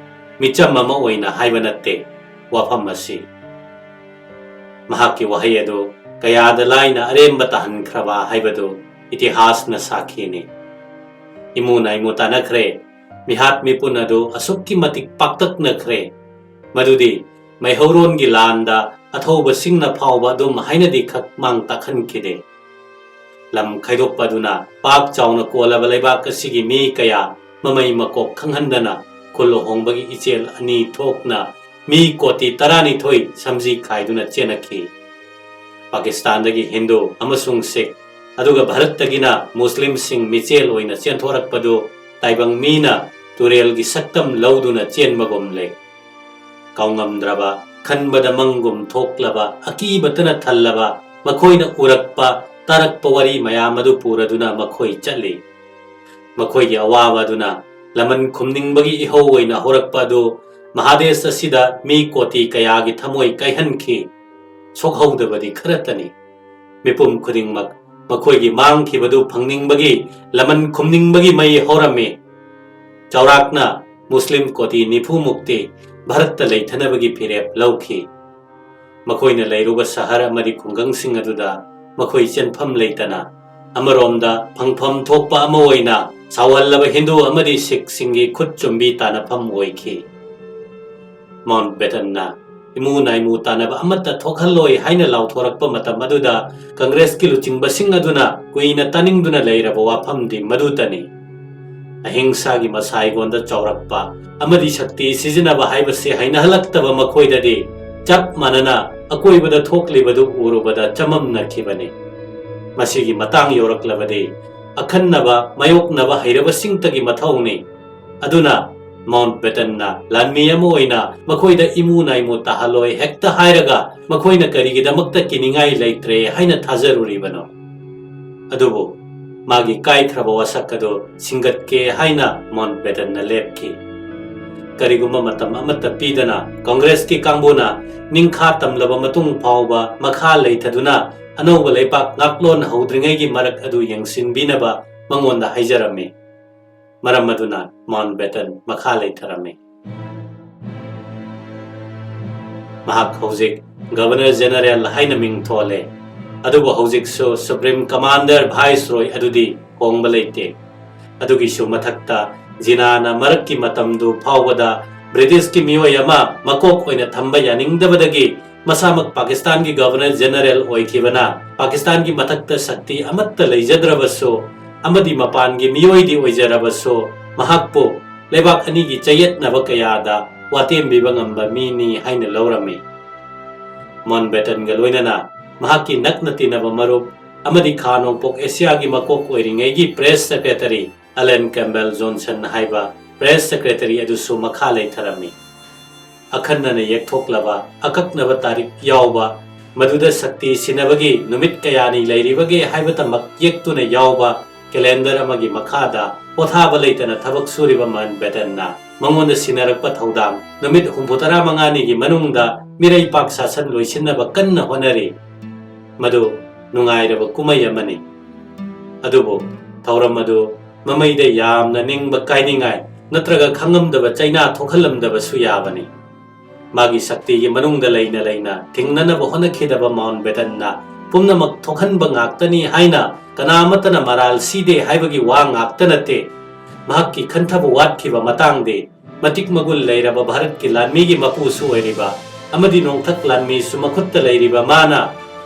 ꯃꯤꯆꯝ ꯑꯃ ꯑꯣꯏꯅ ꯍꯥꯏꯕ ꯅꯠꯇꯦ ꯋꯥꯐꯝ ꯑꯁꯤ꯫" ꯃꯍꯥꯛꯀꯤ ꯋꯥꯍꯩ ꯑꯗꯨ ꯀꯌꯥꯗ ꯂꯥꯏꯅ ꯑꯔꯦꯝꯕ ꯇꯥꯍꯟꯈ꯭ꯔꯕ ꯍꯥꯏꯕꯗꯨ ꯏꯇꯤꯍꯥꯁꯅ ꯁꯥꯈꯤꯅꯤ꯫ ꯏꯃꯨ ꯅꯥꯏꯃꯨ ꯇꯥꯟꯅꯈ꯭ꯔꯦ꯫ ꯃꯤꯍꯥꯠ ꯃꯤꯄꯨꯟ ꯑꯗꯨ ꯑꯁꯨꯛꯀꯤ ꯃꯇꯤꯛ ꯄꯥꯛꯇꯛꯅꯈ꯭ꯔꯦ ꯃꯗꯨꯗꯤ ꯃꯩꯍꯧꯔꯣꯟꯒꯤ ꯂꯥꯟꯗ ꯑꯊꯧꯕꯁꯤꯡꯅ ꯐꯥꯎꯕ ꯑꯗꯨꯝ ꯍꯥꯏꯅꯗꯤ ꯈꯛ ꯃꯥꯡ ꯇꯥꯛꯍꯟꯈꯤꯗꯦ꯫ ꯂꯝ ꯈꯥꯏꯗꯣꯛꯄ ꯑꯗꯨꯅ ꯄꯥꯛ ꯆꯥꯎꯅ ꯀꯣꯜꯂꯕ ꯂꯩꯕꯥꯛ ꯑꯁꯤꯒꯤ ꯃꯤ ꯀꯌꯥ ꯃꯃꯩ ꯃꯀꯣꯛ ꯈꯪꯍꯟꯗꯅ ꯈꯨꯜ ꯍꯣꯡꯕꯒꯤ ꯏꯆꯦꯜ ꯑꯅꯤ ꯊꯣꯛꯅ ꯃꯤ ꯀꯣꯇꯤ ꯇꯔꯥꯅꯤꯊꯣꯏ ꯁꯝꯖꯤ ꯈꯥꯏꯗꯨꯅ ꯆꯦꯟꯅꯈꯤ꯫ ꯄꯥꯀꯤꯁꯇꯥꯟꯗꯒꯤ ꯍꯤꯟꯗꯨ ꯑꯃꯁꯨꯡ ꯁꯤꯈ, ꯑꯗꯨꯒ ꯚꯥꯔꯠꯇꯒꯤꯅ ꯃꯨꯁꯂꯤꯝꯁꯤꯡ ꯃꯤꯆꯦꯜ ꯑꯣꯏꯅ ꯆꯦꯟꯊꯣꯔꯛꯄꯗꯨ ꯇꯥꯏꯕꯪ ꯃꯤꯅ ꯇꯨꯔꯦꯜꯒꯤ ꯁꯛꯇꯝ ꯂꯧꯗꯨꯅ ꯆꯦꯟꯕꯒꯨꯝꯂꯦ꯫ ꯀꯥꯎꯉꯝꯗ꯭ꯔꯕ ꯈꯟꯕꯗ ꯃꯪꯒꯨꯝ ꯊꯣꯛꯂꯕ, ꯑꯀꯤꯕꯇꯅ ꯊꯜꯂꯕ, ꯃꯈꯣꯏꯅ ꯎꯔꯛꯄ, ꯇꯥꯔꯛꯄ ꯋꯥꯔꯤ ꯃꯌꯥꯝ ꯑꯗꯨ ꯄꯨꯔꯗꯨꯅ ꯃꯈꯣꯏ ꯆꯠꯂꯤ꯫ ꯃꯈꯣꯏꯒꯤ ꯑꯋꯥꯕ ꯑꯗꯨꯅ ꯂꯃꯟ ꯈꯨꯝꯅꯤꯡꯕꯒꯤ ꯏꯍꯧ ꯑꯣꯏꯅ ꯍꯧꯔꯛꯄ ꯑꯗꯨ ꯃꯍꯥꯗꯦꯁ ꯑꯁꯤꯗ ꯃꯤ ꯀꯣꯇꯤ ꯀꯌꯥꯒꯤ ꯊꯃꯣꯏ ꯀꯥꯏꯍꯟꯈꯤ꯫ ꯁꯣꯛꯍꯧꯗꯕꯗꯤ ꯈꯔꯇꯅꯤ꯫ ꯃꯤꯄꯨꯝ ꯈꯨꯗꯤꯡꯃꯛ ꯃꯈꯣꯏꯒꯤ ꯃꯥꯡꯈꯤꯕꯗꯨ ꯐꯪꯅꯤꯡꯕꯒꯤ, ꯂꯃꯟ ꯈꯨꯝꯅꯤꯡꯕꯒꯤ ꯃꯩ ꯍꯧꯔꯝꯃꯤ꯫ ꯆꯥꯎꯔꯥꯛꯅ ꯃꯨꯁꯂꯤꯝ ꯀꯣꯇꯤ ꯅꯤꯐꯨ ꯃꯨꯛꯇꯤ ꯚꯥꯔꯠꯇ ꯂꯩꯊꯅꯕꯒꯤ ꯐꯤꯔꯦꯞ ꯂꯧꯈꯤ꯫ ꯃꯈꯣꯏꯅ ꯂꯩꯔꯨꯕ ꯁꯍꯔ ꯑꯃꯗꯤ ꯈꯨꯡꯒꯪꯁꯤꯡ ꯑꯗꯨꯗ ꯃꯈꯣꯏ ꯆꯦꯟꯐꯝ ꯂꯩꯇꯅ, ꯑꯃꯔꯣꯝꯗ ꯐꯪꯐꯝ ꯊꯣꯛꯄ ꯑꯃ ꯑꯣꯏꯅ ꯁꯥꯎꯍꯜꯂꯕ ꯍꯤꯟꯗꯨ ꯑꯃꯗꯤ ꯁꯤꯈꯁꯤꯡꯒꯤ ꯈꯨꯠ ꯆꯨꯝꯕꯤ ꯇꯥꯟꯅꯐꯝ ꯑꯣꯏꯈꯤ꯫ ꯃꯥꯎꯟꯠ ꯕꯦꯇꯟꯅ ꯏꯃꯨ ꯅꯥꯏꯃꯨ ꯇꯥꯟꯅꯕ ꯑꯃꯠꯇ ꯊꯣꯛꯍꯜꯂꯣꯏ ꯍꯥꯏꯅ ꯂꯥꯎꯊꯣꯔꯛꯄ ꯃꯇꯝ ꯑꯗꯨꯗ ꯀꯪꯒ꯭ꯔꯦꯁꯀꯤ ꯂꯨꯆꯤꯡꯕꯁꯤꯡ ꯑꯗꯨꯅ ꯀꯨꯏꯅ ꯇꯥꯅꯤꯡꯗꯨꯅ ꯂꯩꯔꯕ ꯋꯥꯐꯝꯗꯤ ꯃꯗꯨꯇꯅꯤ꯫ ꯑꯍꯤꯡꯁꯥꯒꯤ ꯃꯁꯥꯏꯒꯣꯟꯗ ꯆꯥꯎꯔꯛꯄ ꯑꯃꯗꯤ ꯁꯛꯇꯤ ꯁꯤꯖꯤꯟꯅꯕ ꯍꯥꯏꯕꯁꯤ ꯍꯩꯅꯍꯜꯂꯛꯇꯕ ꯃꯈꯣꯏꯗꯗꯤ ꯆꯞ ꯃꯥꯟꯅꯅ ꯑꯀꯣꯏꯕꯗ ꯊꯣꯛꯂꯤꯕꯗꯨ ꯎꯔꯨꯕꯗ ꯆꯃꯝꯅꯈꯤꯕꯅꯤ꯫ ꯃꯁꯤꯒꯤ ꯃꯇꯥꯡ ꯌꯧꯔꯛꯂꯕꯗꯤ ꯑꯈꯟꯅꯕ ꯃꯥꯌꯣꯛꯅꯕ ꯍꯩꯔꯕꯁꯤꯡꯇꯒꯤ ꯃꯊꯧꯅꯤ꯫ ꯑꯗꯨꯅ ꯃꯥꯎꯟꯠ ꯕꯦꯇꯟꯅ ꯂꯥꯟꯃꯤ ꯑꯃ ꯑꯣꯏꯅ ꯃꯈꯣꯏꯗ ꯏꯃꯨ ꯅꯥꯏꯃꯨ ꯇꯥꯍꯜꯂꯣꯏ ꯍꯦꯛꯇ ꯍꯥꯏꯔꯒ ꯃꯈꯣꯏꯅ ꯀꯔꯤꯒꯤꯗꯃꯛꯇ ꯀꯤꯅꯤꯡꯉꯥꯏ ꯂꯩꯇ꯭ꯔꯦ ꯍꯥꯏꯅ ꯊꯥꯖꯔꯨꯔꯤꯕꯅꯣ? ꯑꯗꯨꯕꯨ ꯃꯥꯒꯤ ꯀꯥꯏꯈ꯭ꯔꯕ ꯋꯥꯁꯛ ꯑꯗꯨ ꯁꯤꯡꯒꯠꯀꯦ ꯍꯥꯏꯅ ꯃꯥꯎꯟꯠ ꯕꯦꯇꯟꯅ ꯂꯦꯞꯈꯤ꯫ ꯀꯔꯤꯒꯨꯝꯕ ꯃꯇꯝ ꯑꯃꯠꯇ ꯄꯤꯗꯅ ꯀꯪꯒ꯭ꯔꯦꯁꯀꯤ ꯀꯥꯡꯕꯨꯅ ꯅꯤꯡꯈꯥ ꯇꯝꯂꯕ ꯃꯇꯨꯡ ꯐꯥꯎꯕ ꯃꯈꯥ ꯂꯩꯊꯗꯨꯅ ꯑꯅꯧꯕ ꯂꯩꯕꯥꯛ ꯉꯥꯛꯂꯣꯟ ꯍꯧꯗ꯭ꯔꯤꯉꯩꯒꯤ ꯃꯔꯛ ꯑꯗꯨ ꯌꯦꯡꯁꯤꯟꯕꯤꯅꯕ ꯃꯉꯣꯟꯗ ꯍꯥꯏꯖꯔꯝꯃꯤ꯫ ꯃꯔꯝ ꯑꯗꯨꯅ ꯃꯥꯎꯟꯠ ꯕꯦꯇꯟ ꯃꯈꯥ ꯂꯩꯊꯔꯝꯃꯤ꯫ ꯃꯍꯥꯛ ꯍꯧꯖꯤꯛ ꯒꯚꯔꯅꯔ ꯖꯦꯅꯔꯦꯜ ꯍꯥꯏꯅ ꯃꯤꯡ ꯊꯣꯜꯂꯦ, ꯑꯗꯨꯕꯨ ꯍꯧꯖꯤꯛꯁꯨ ꯁꯨꯄ꯭ꯔꯤꯝ ꯀꯃꯥꯟꯗꯔ, ꯚꯥꯏꯁꯔꯣꯏ ꯑꯗꯨꯗꯤ ꯍꯣꯡꯕ ꯂꯩꯇꯦ꯫ ꯑꯗꯨꯒꯤꯁꯨ ꯃꯊꯛꯇ ꯖꯤꯅꯥꯅ ꯃꯔꯛꯀꯤ ꯃꯇꯝꯗꯨ ꯐꯥꯎꯕꯗ ꯕ꯭ꯔꯤꯇꯤꯁꯀꯤ ꯃꯤꯑꯣꯏ ꯑꯃ ꯃꯀꯣꯛ ꯑꯣꯏꯅ ꯊꯝꯕ ꯌꯥꯅꯤꯡꯗꯕꯗꯒꯤ ꯃꯁꯥꯃꯛ ꯄꯥꯀꯤꯁꯇꯥꯟꯒꯤ ꯒꯚꯔꯅꯔ ꯖꯦꯅꯔꯦꯜ ꯑꯣꯏꯈꯤꯕꯅ ꯄꯥꯀꯤꯁꯇꯥꯟꯒꯤ ꯃꯊꯛꯇ ꯁꯛꯇꯤ ꯑꯃꯠꯇ ꯂꯩꯖꯗ꯭ꯔꯕꯁꯨ ꯑꯃꯗꯤ ꯃꯄꯥꯟꯒꯤ ꯃꯤꯑꯣꯏꯗꯤ ꯑꯣꯏꯖꯔꯕꯁꯨ ꯃꯍꯥꯛꯄꯨ ꯂꯩꯕꯥꯛ ꯑꯅꯤꯒꯤ ꯆꯌꯦꯠꯅꯕ ꯀꯌꯥꯗ ꯋꯥꯇꯦꯝꯕꯤꯕ ꯉꯝꯕ ꯃꯤꯅꯤ ꯍꯥꯏꯅ ꯂꯧꯔꯝꯃꯤ꯫ ꯃꯥꯎꯟꯠ ꯕꯦꯇꯟꯒ ꯂꯣꯏꯅꯅ ꯃꯍꯥꯛꯀꯤ ꯅꯛꯅ ꯇꯤꯟꯅꯕ ꯃꯔꯨꯞ ꯑꯃꯗꯤ ꯈꯥ ꯅꯣꯡꯄꯣꯛ ꯑꯦꯁꯤꯌꯥꯒꯤ ꯃꯀꯣꯛ ꯑꯣꯏꯔꯤꯉꯩꯒꯤ ꯄ꯭ꯔꯦꯁ ꯁꯦꯀ꯭ꯔꯦꯇꯔꯤ ꯑꯂꯦꯟ ꯀꯦꯝꯕꯦꯜ ꯖꯣꯟꯁꯟ ꯍꯥꯏꯕ ꯄ꯭ꯔꯦꯁ ꯁꯦꯀ꯭ꯔꯦꯇꯔꯤ ꯑꯗꯨꯁꯨ ꯃꯈꯥ ꯂꯩꯊꯔꯝꯃꯤ꯫ ꯑꯈꯟꯅꯅ ꯌꯦꯛꯊꯣꯛꯂꯕ ꯑꯀꯛꯅꯕ ꯇꯥꯔꯤꯛ ꯌꯥꯎꯕ, ꯃꯗꯨꯗ ꯁꯛꯇꯤ ꯁꯤꯟꯅꯕꯒꯤ ꯅꯨꯃꯤꯠ ꯀꯌꯥꯅꯤ ꯂꯩꯔꯤꯕꯒꯦ ꯍꯥꯏꯕꯇꯃꯛ ꯌꯦꯛꯇꯨꯅ ꯌꯥꯎꯕ ꯀꯦꯂꯦꯟꯗꯔ ꯑꯃꯒꯤ ꯃꯈꯥꯗ ꯄꯣꯊꯥꯕ ꯂꯩꯇꯅ ꯊꯕꯛ ꯁꯨꯔꯤꯕ ꯃꯥꯎꯟꯠꯕꯦꯇꯟꯅ ꯃꯉꯣꯟꯗ ꯁꯤꯟꯅꯔꯛꯄ ꯊꯧꯗꯥꯡ ꯅꯨꯃꯤꯠ ꯍꯨꯝꯐꯨꯇꯔꯥ ꯃꯉꯥꯅꯤꯒꯤ ꯃꯅꯨꯡꯗ ꯃꯤꯔꯩ ꯄꯥꯛ ꯁꯥꯁꯟ ꯂꯣꯏꯁꯤꯟꯅꯕ ꯀꯟꯅ ꯍꯣꯠꯅꯔꯤ꯫ ꯃꯗꯨ ꯅꯨꯡꯉꯥꯏꯔꯕ ꯀꯨꯝꯍꯩ ꯑꯃꯅꯤ꯫ ꯑꯗꯨꯕꯨ ꯊꯧꯔꯝ ꯑꯗꯨ ꯃꯃꯩꯗ ꯌꯥꯝꯅ ꯅꯤꯡꯕ ꯀꯥꯏꯅꯤꯡꯉꯥꯏ ꯅꯠꯇ꯭ꯔꯒ ꯈꯪꯉꯝꯗꯕ ꯆꯩꯅꯥ ꯊꯣꯛꯍꯜꯂꯝꯗꯕꯁꯨ ꯌꯥꯕꯅꯤ꯫ ꯃꯥꯒꯤ ꯁꯛꯇꯤꯒꯤ ꯃꯅꯨꯡꯗ ꯂꯩꯅ ꯂꯩꯅ ꯊꯤꯡꯅꯅꯕ ꯍꯣꯠꯅꯈꯤꯗꯕ ꯃꯥꯎꯟꯠꯕꯦꯇꯟꯅ ꯄꯨꯝꯅꯃꯛ ꯊꯣꯛꯍꯟꯕ ꯉꯥꯛꯇꯅꯤ ꯍꯥꯏꯅ ꯀꯅꯥ ꯑꯃꯠꯇꯅ ꯃꯔꯥꯜ ꯁꯤꯗꯦ ꯍꯥꯏꯕꯒꯤ ꯋꯥ ꯉꯥꯛꯇ ꯅꯠꯇꯦ꯫ ꯃꯍꯥꯛꯀꯤ ꯈꯟꯊꯕ ꯋꯥꯠꯈꯤꯕ ꯃꯇꯥꯡꯗꯤ ꯃꯇꯤꯛ ꯃꯒꯨꯟ ꯂꯩꯔꯕ ꯚꯥꯔꯠꯀꯤ ꯂꯥꯟꯃꯤꯒꯤ ꯃꯄꯨꯁꯨ ꯑꯣꯏꯔꯤꯕ ꯑꯃꯗꯤ ꯅꯣꯡꯊꯛ ꯂꯥꯟꯃꯤꯁꯨ ꯃꯈꯨꯠꯇ ꯂꯩꯔꯤꯕ ꯃꯥꯅ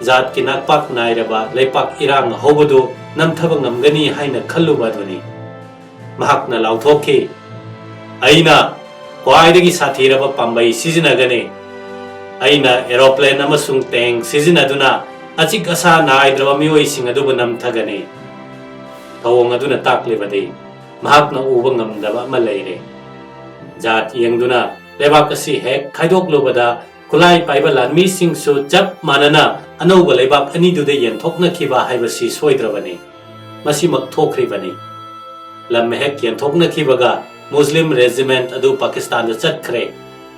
ꯖꯥꯠꯀꯤ ꯅꯥꯛꯄꯥꯛ ꯅꯥꯏꯔꯕ ꯂꯩꯄꯥꯛ ꯏꯔꯥꯡ ꯍꯧꯕꯗꯨ ꯅꯝꯊꯕ ꯉꯝꯒꯅꯤ ꯍꯥꯏꯅ ꯈꯜꯂꯨꯕ ꯑꯗꯨꯅꯤ꯫ ꯃꯍꯥꯛꯅ ꯂꯥꯎꯊꯣꯛꯈꯤ, "ꯑꯩꯅ ꯈ꯭ꯋꯥꯏꯗꯒꯤ ꯁꯥꯊꯤꯔꯕ ꯄꯥꯝꯕꯩ ꯁꯤꯖꯤꯟꯅꯒꯅꯤ꯫ ꯑꯩꯅ ꯑꯦꯔꯣꯄ꯭ꯂꯦꯟ ꯑꯃꯁꯨꯡ ꯇꯦꯡ ꯁꯤꯖꯤꯟꯅꯗꯨꯅ ꯑꯆꯤꯛ ꯑꯁꯥ ꯅꯥꯏꯗ꯭ꯔꯕ ꯃꯤꯑꯣꯏꯁꯤꯡ ꯑꯗꯨꯕꯨ ꯅꯝꯊꯒꯅꯤ꯫" ꯊꯧꯑꯣꯡ ꯑꯗꯨꯅ ꯇꯥꯛꯂꯤꯕꯗꯤ ꯃꯍꯥꯛꯅ ꯎꯕ ꯉꯝꯗꯕ ꯑꯃ ꯂꯩꯔꯦ꯫ ꯖꯥꯠ ꯌꯦꯡꯗꯨꯅ ꯂꯩꯕꯥꯛ ꯑꯁꯤ ꯍꯦꯛ ꯈꯥꯏꯗꯣꯛꯂꯨꯕꯗ ꯈꯨꯠꯂꯥꯏ ꯄꯥꯏꯕ ꯂꯥꯟꯃꯤꯁꯤꯡꯁꯨ ꯆꯞ ꯃꯥꯟꯅꯅ ꯑꯅꯧꯕ ꯂꯩꯕꯥꯛ ꯑꯅꯤꯗꯨꯗ ꯌꯦꯟꯊꯣꯛꯅꯈꯤꯕ ꯍꯥꯏꯕꯁꯤ ꯁꯣꯏꯗ꯭ꯔꯕꯅꯤ꯫ ꯃꯁꯤꯃꯛ ꯊꯣꯛꯈ꯭ꯔꯤꯕꯅꯤ꯫ ꯂꯝ ꯍꯦꯛ ꯌꯦꯟꯊꯣꯛꯅꯈꯤꯕꯒ ꯃꯨꯁꯂꯤꯝ ꯔꯦꯖꯤꯃꯦꯟꯠ ꯑꯗꯨ ꯄꯥꯀꯤꯁꯇꯥꯟꯗ ꯆꯠꯈ꯭ꯔꯦ,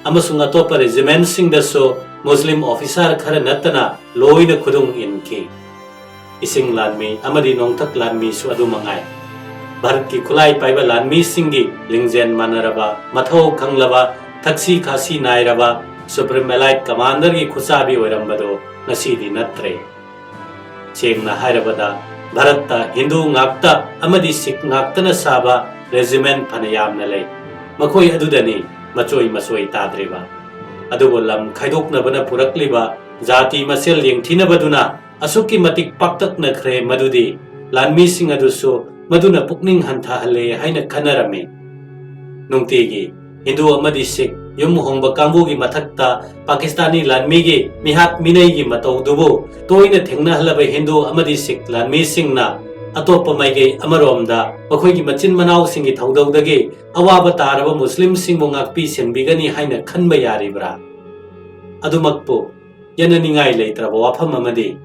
ꯑꯃꯁꯨꯡ ꯑꯇꯣꯞꯄ ꯔꯦꯖꯤꯃꯦꯟꯠꯁꯤꯡꯗꯁꯨ ꯃꯨꯁꯂꯤꯝ ꯑꯣꯐꯤꯁꯥꯔ ꯈꯔ ꯅꯠꯇꯅ ꯂꯣꯏꯅ ꯈꯨꯗꯨꯡ ꯏꯟꯈꯤ꯫ ꯏꯁꯤꯡ ꯂꯥꯟꯃꯤ ꯑꯃꯗꯤ ꯅꯣꯡꯊꯛ ꯂꯥꯟꯃꯤꯁꯨ ꯑꯗꯨ ꯃꯉꯥꯏ꯫ ꯚꯥꯔꯠꯀꯤ ꯈꯨꯠꯂꯥꯏ ꯄꯥꯏꯕ ꯂꯥꯟꯃꯤꯁꯤꯡꯒꯤ ꯂꯤꯡꯖꯦꯜ ꯃꯥꯟꯅꯔꯕ, ꯃꯊꯧ ꯈꯪꯂꯕ, ꯊꯛꯁꯤ ꯈꯥꯁꯤ ꯅꯥꯏꯔꯕ ꯁꯨꯄ꯭ꯔꯤꯝ ꯑꯦꯂꯥꯏꯠ ꯀꯃꯥꯟꯗꯔꯒꯤ ꯈꯨꯠꯆꯥꯕꯤ ꯑꯣꯏꯔꯝꯕꯗꯨ ꯉꯁꯤꯗꯤ ꯅꯠꯇ꯭ꯔꯦ꯫ ꯁꯦꯡꯅ ꯍꯥꯏꯔꯕꯗ, ꯚꯥꯔꯠꯇ ꯍꯤꯟꯗꯨ ꯉꯥꯛꯇ ꯑꯃꯗꯤ ꯁꯤꯈ ꯉꯥꯛꯇꯅ ꯁꯥꯕ ꯔꯦꯖꯤꯃꯦꯟꯠ ꯐꯅ ꯌꯥꯝꯅ ꯂꯩ꯫ ꯃꯈꯣꯏ ꯑꯗꯨꯗꯅꯤ ꯃꯆꯣꯏ ꯃꯆꯣꯏ ꯇꯥꯗ꯭ꯔꯤꯕ꯫ ꯑꯗꯨꯕꯨ ꯂꯝ ꯈꯥꯏꯗꯣꯛꯅꯕꯅ ꯄꯨꯔꯛꯂꯤꯕ ꯖꯥꯇꯤ ꯃꯁꯦꯜ ꯌꯦꯡꯊꯤꯅꯕꯗꯨꯅ ꯑꯁꯨꯛꯀꯤ ꯃꯇꯤꯛ ꯄꯥꯛꯇꯛꯅꯈ꯭ꯔꯦ ꯃꯗꯨꯗꯤ ꯂꯥꯟꯃꯤꯁꯤꯡ ꯑꯗꯨꯁꯨ ꯃꯗꯨꯅ ꯄꯨꯛꯅꯤꯡ ꯍꯟꯊꯍꯜꯂꯦ ꯍꯥꯏꯅ ꯈꯟꯅꯔꯝꯃꯤ꯫ ꯅꯨꯡꯇꯤꯒꯤ ꯍꯤꯟꯗꯨ ꯑꯃꯗꯤ ꯁꯤꯈ ꯌꯨꯝ ꯍꯣꯡꯕ ꯀꯥꯡꯕꯨꯒꯤ ꯃꯊꯛꯇ ꯄꯥꯀꯤꯁꯇꯥꯅꯤ ꯂꯥꯟꯃꯤꯒꯤ ꯃꯤꯍꯥꯠ ꯃꯤꯅꯩꯒꯤ ꯃꯇꯧꯗꯨꯕꯨ ꯇꯣꯏꯅ ꯊꯦꯡꯅꯍꯜꯂꯕ ꯍꯤꯟꯗꯨ ꯑꯃꯗꯤ ꯁꯤꯈ ꯂꯥꯟꯃꯤꯁꯤꯡꯅ ꯑꯇꯣꯞꯄ ꯃꯥꯏꯀꯩ ꯑꯃꯔꯣꯝꯗ ꯃꯈꯣꯏꯒꯤ ꯃꯆꯤꯟ ꯃꯅꯥꯎꯁꯤꯡꯒꯤ ꯊꯧꯗꯧꯗꯒꯤ ꯑꯋꯥꯕ ꯇꯥꯔꯕ ꯃꯨꯁꯂꯤꯝꯁꯤꯡꯕꯨ ꯉꯥꯛꯄꯤ ꯁꯦꯟꯕꯤꯒꯅꯤ ꯍꯥꯏꯅ ꯈꯟꯕ ꯌꯥꯔꯤꯕ꯭ꯔꯥ? ꯑꯗꯨꯃꯛꯄꯨ ꯌꯦꯠꯅꯅꯤꯡꯉꯥꯏ ꯂꯩꯇ꯭ꯔꯕ ꯋꯥꯐꯝ ꯑꯃꯗꯤ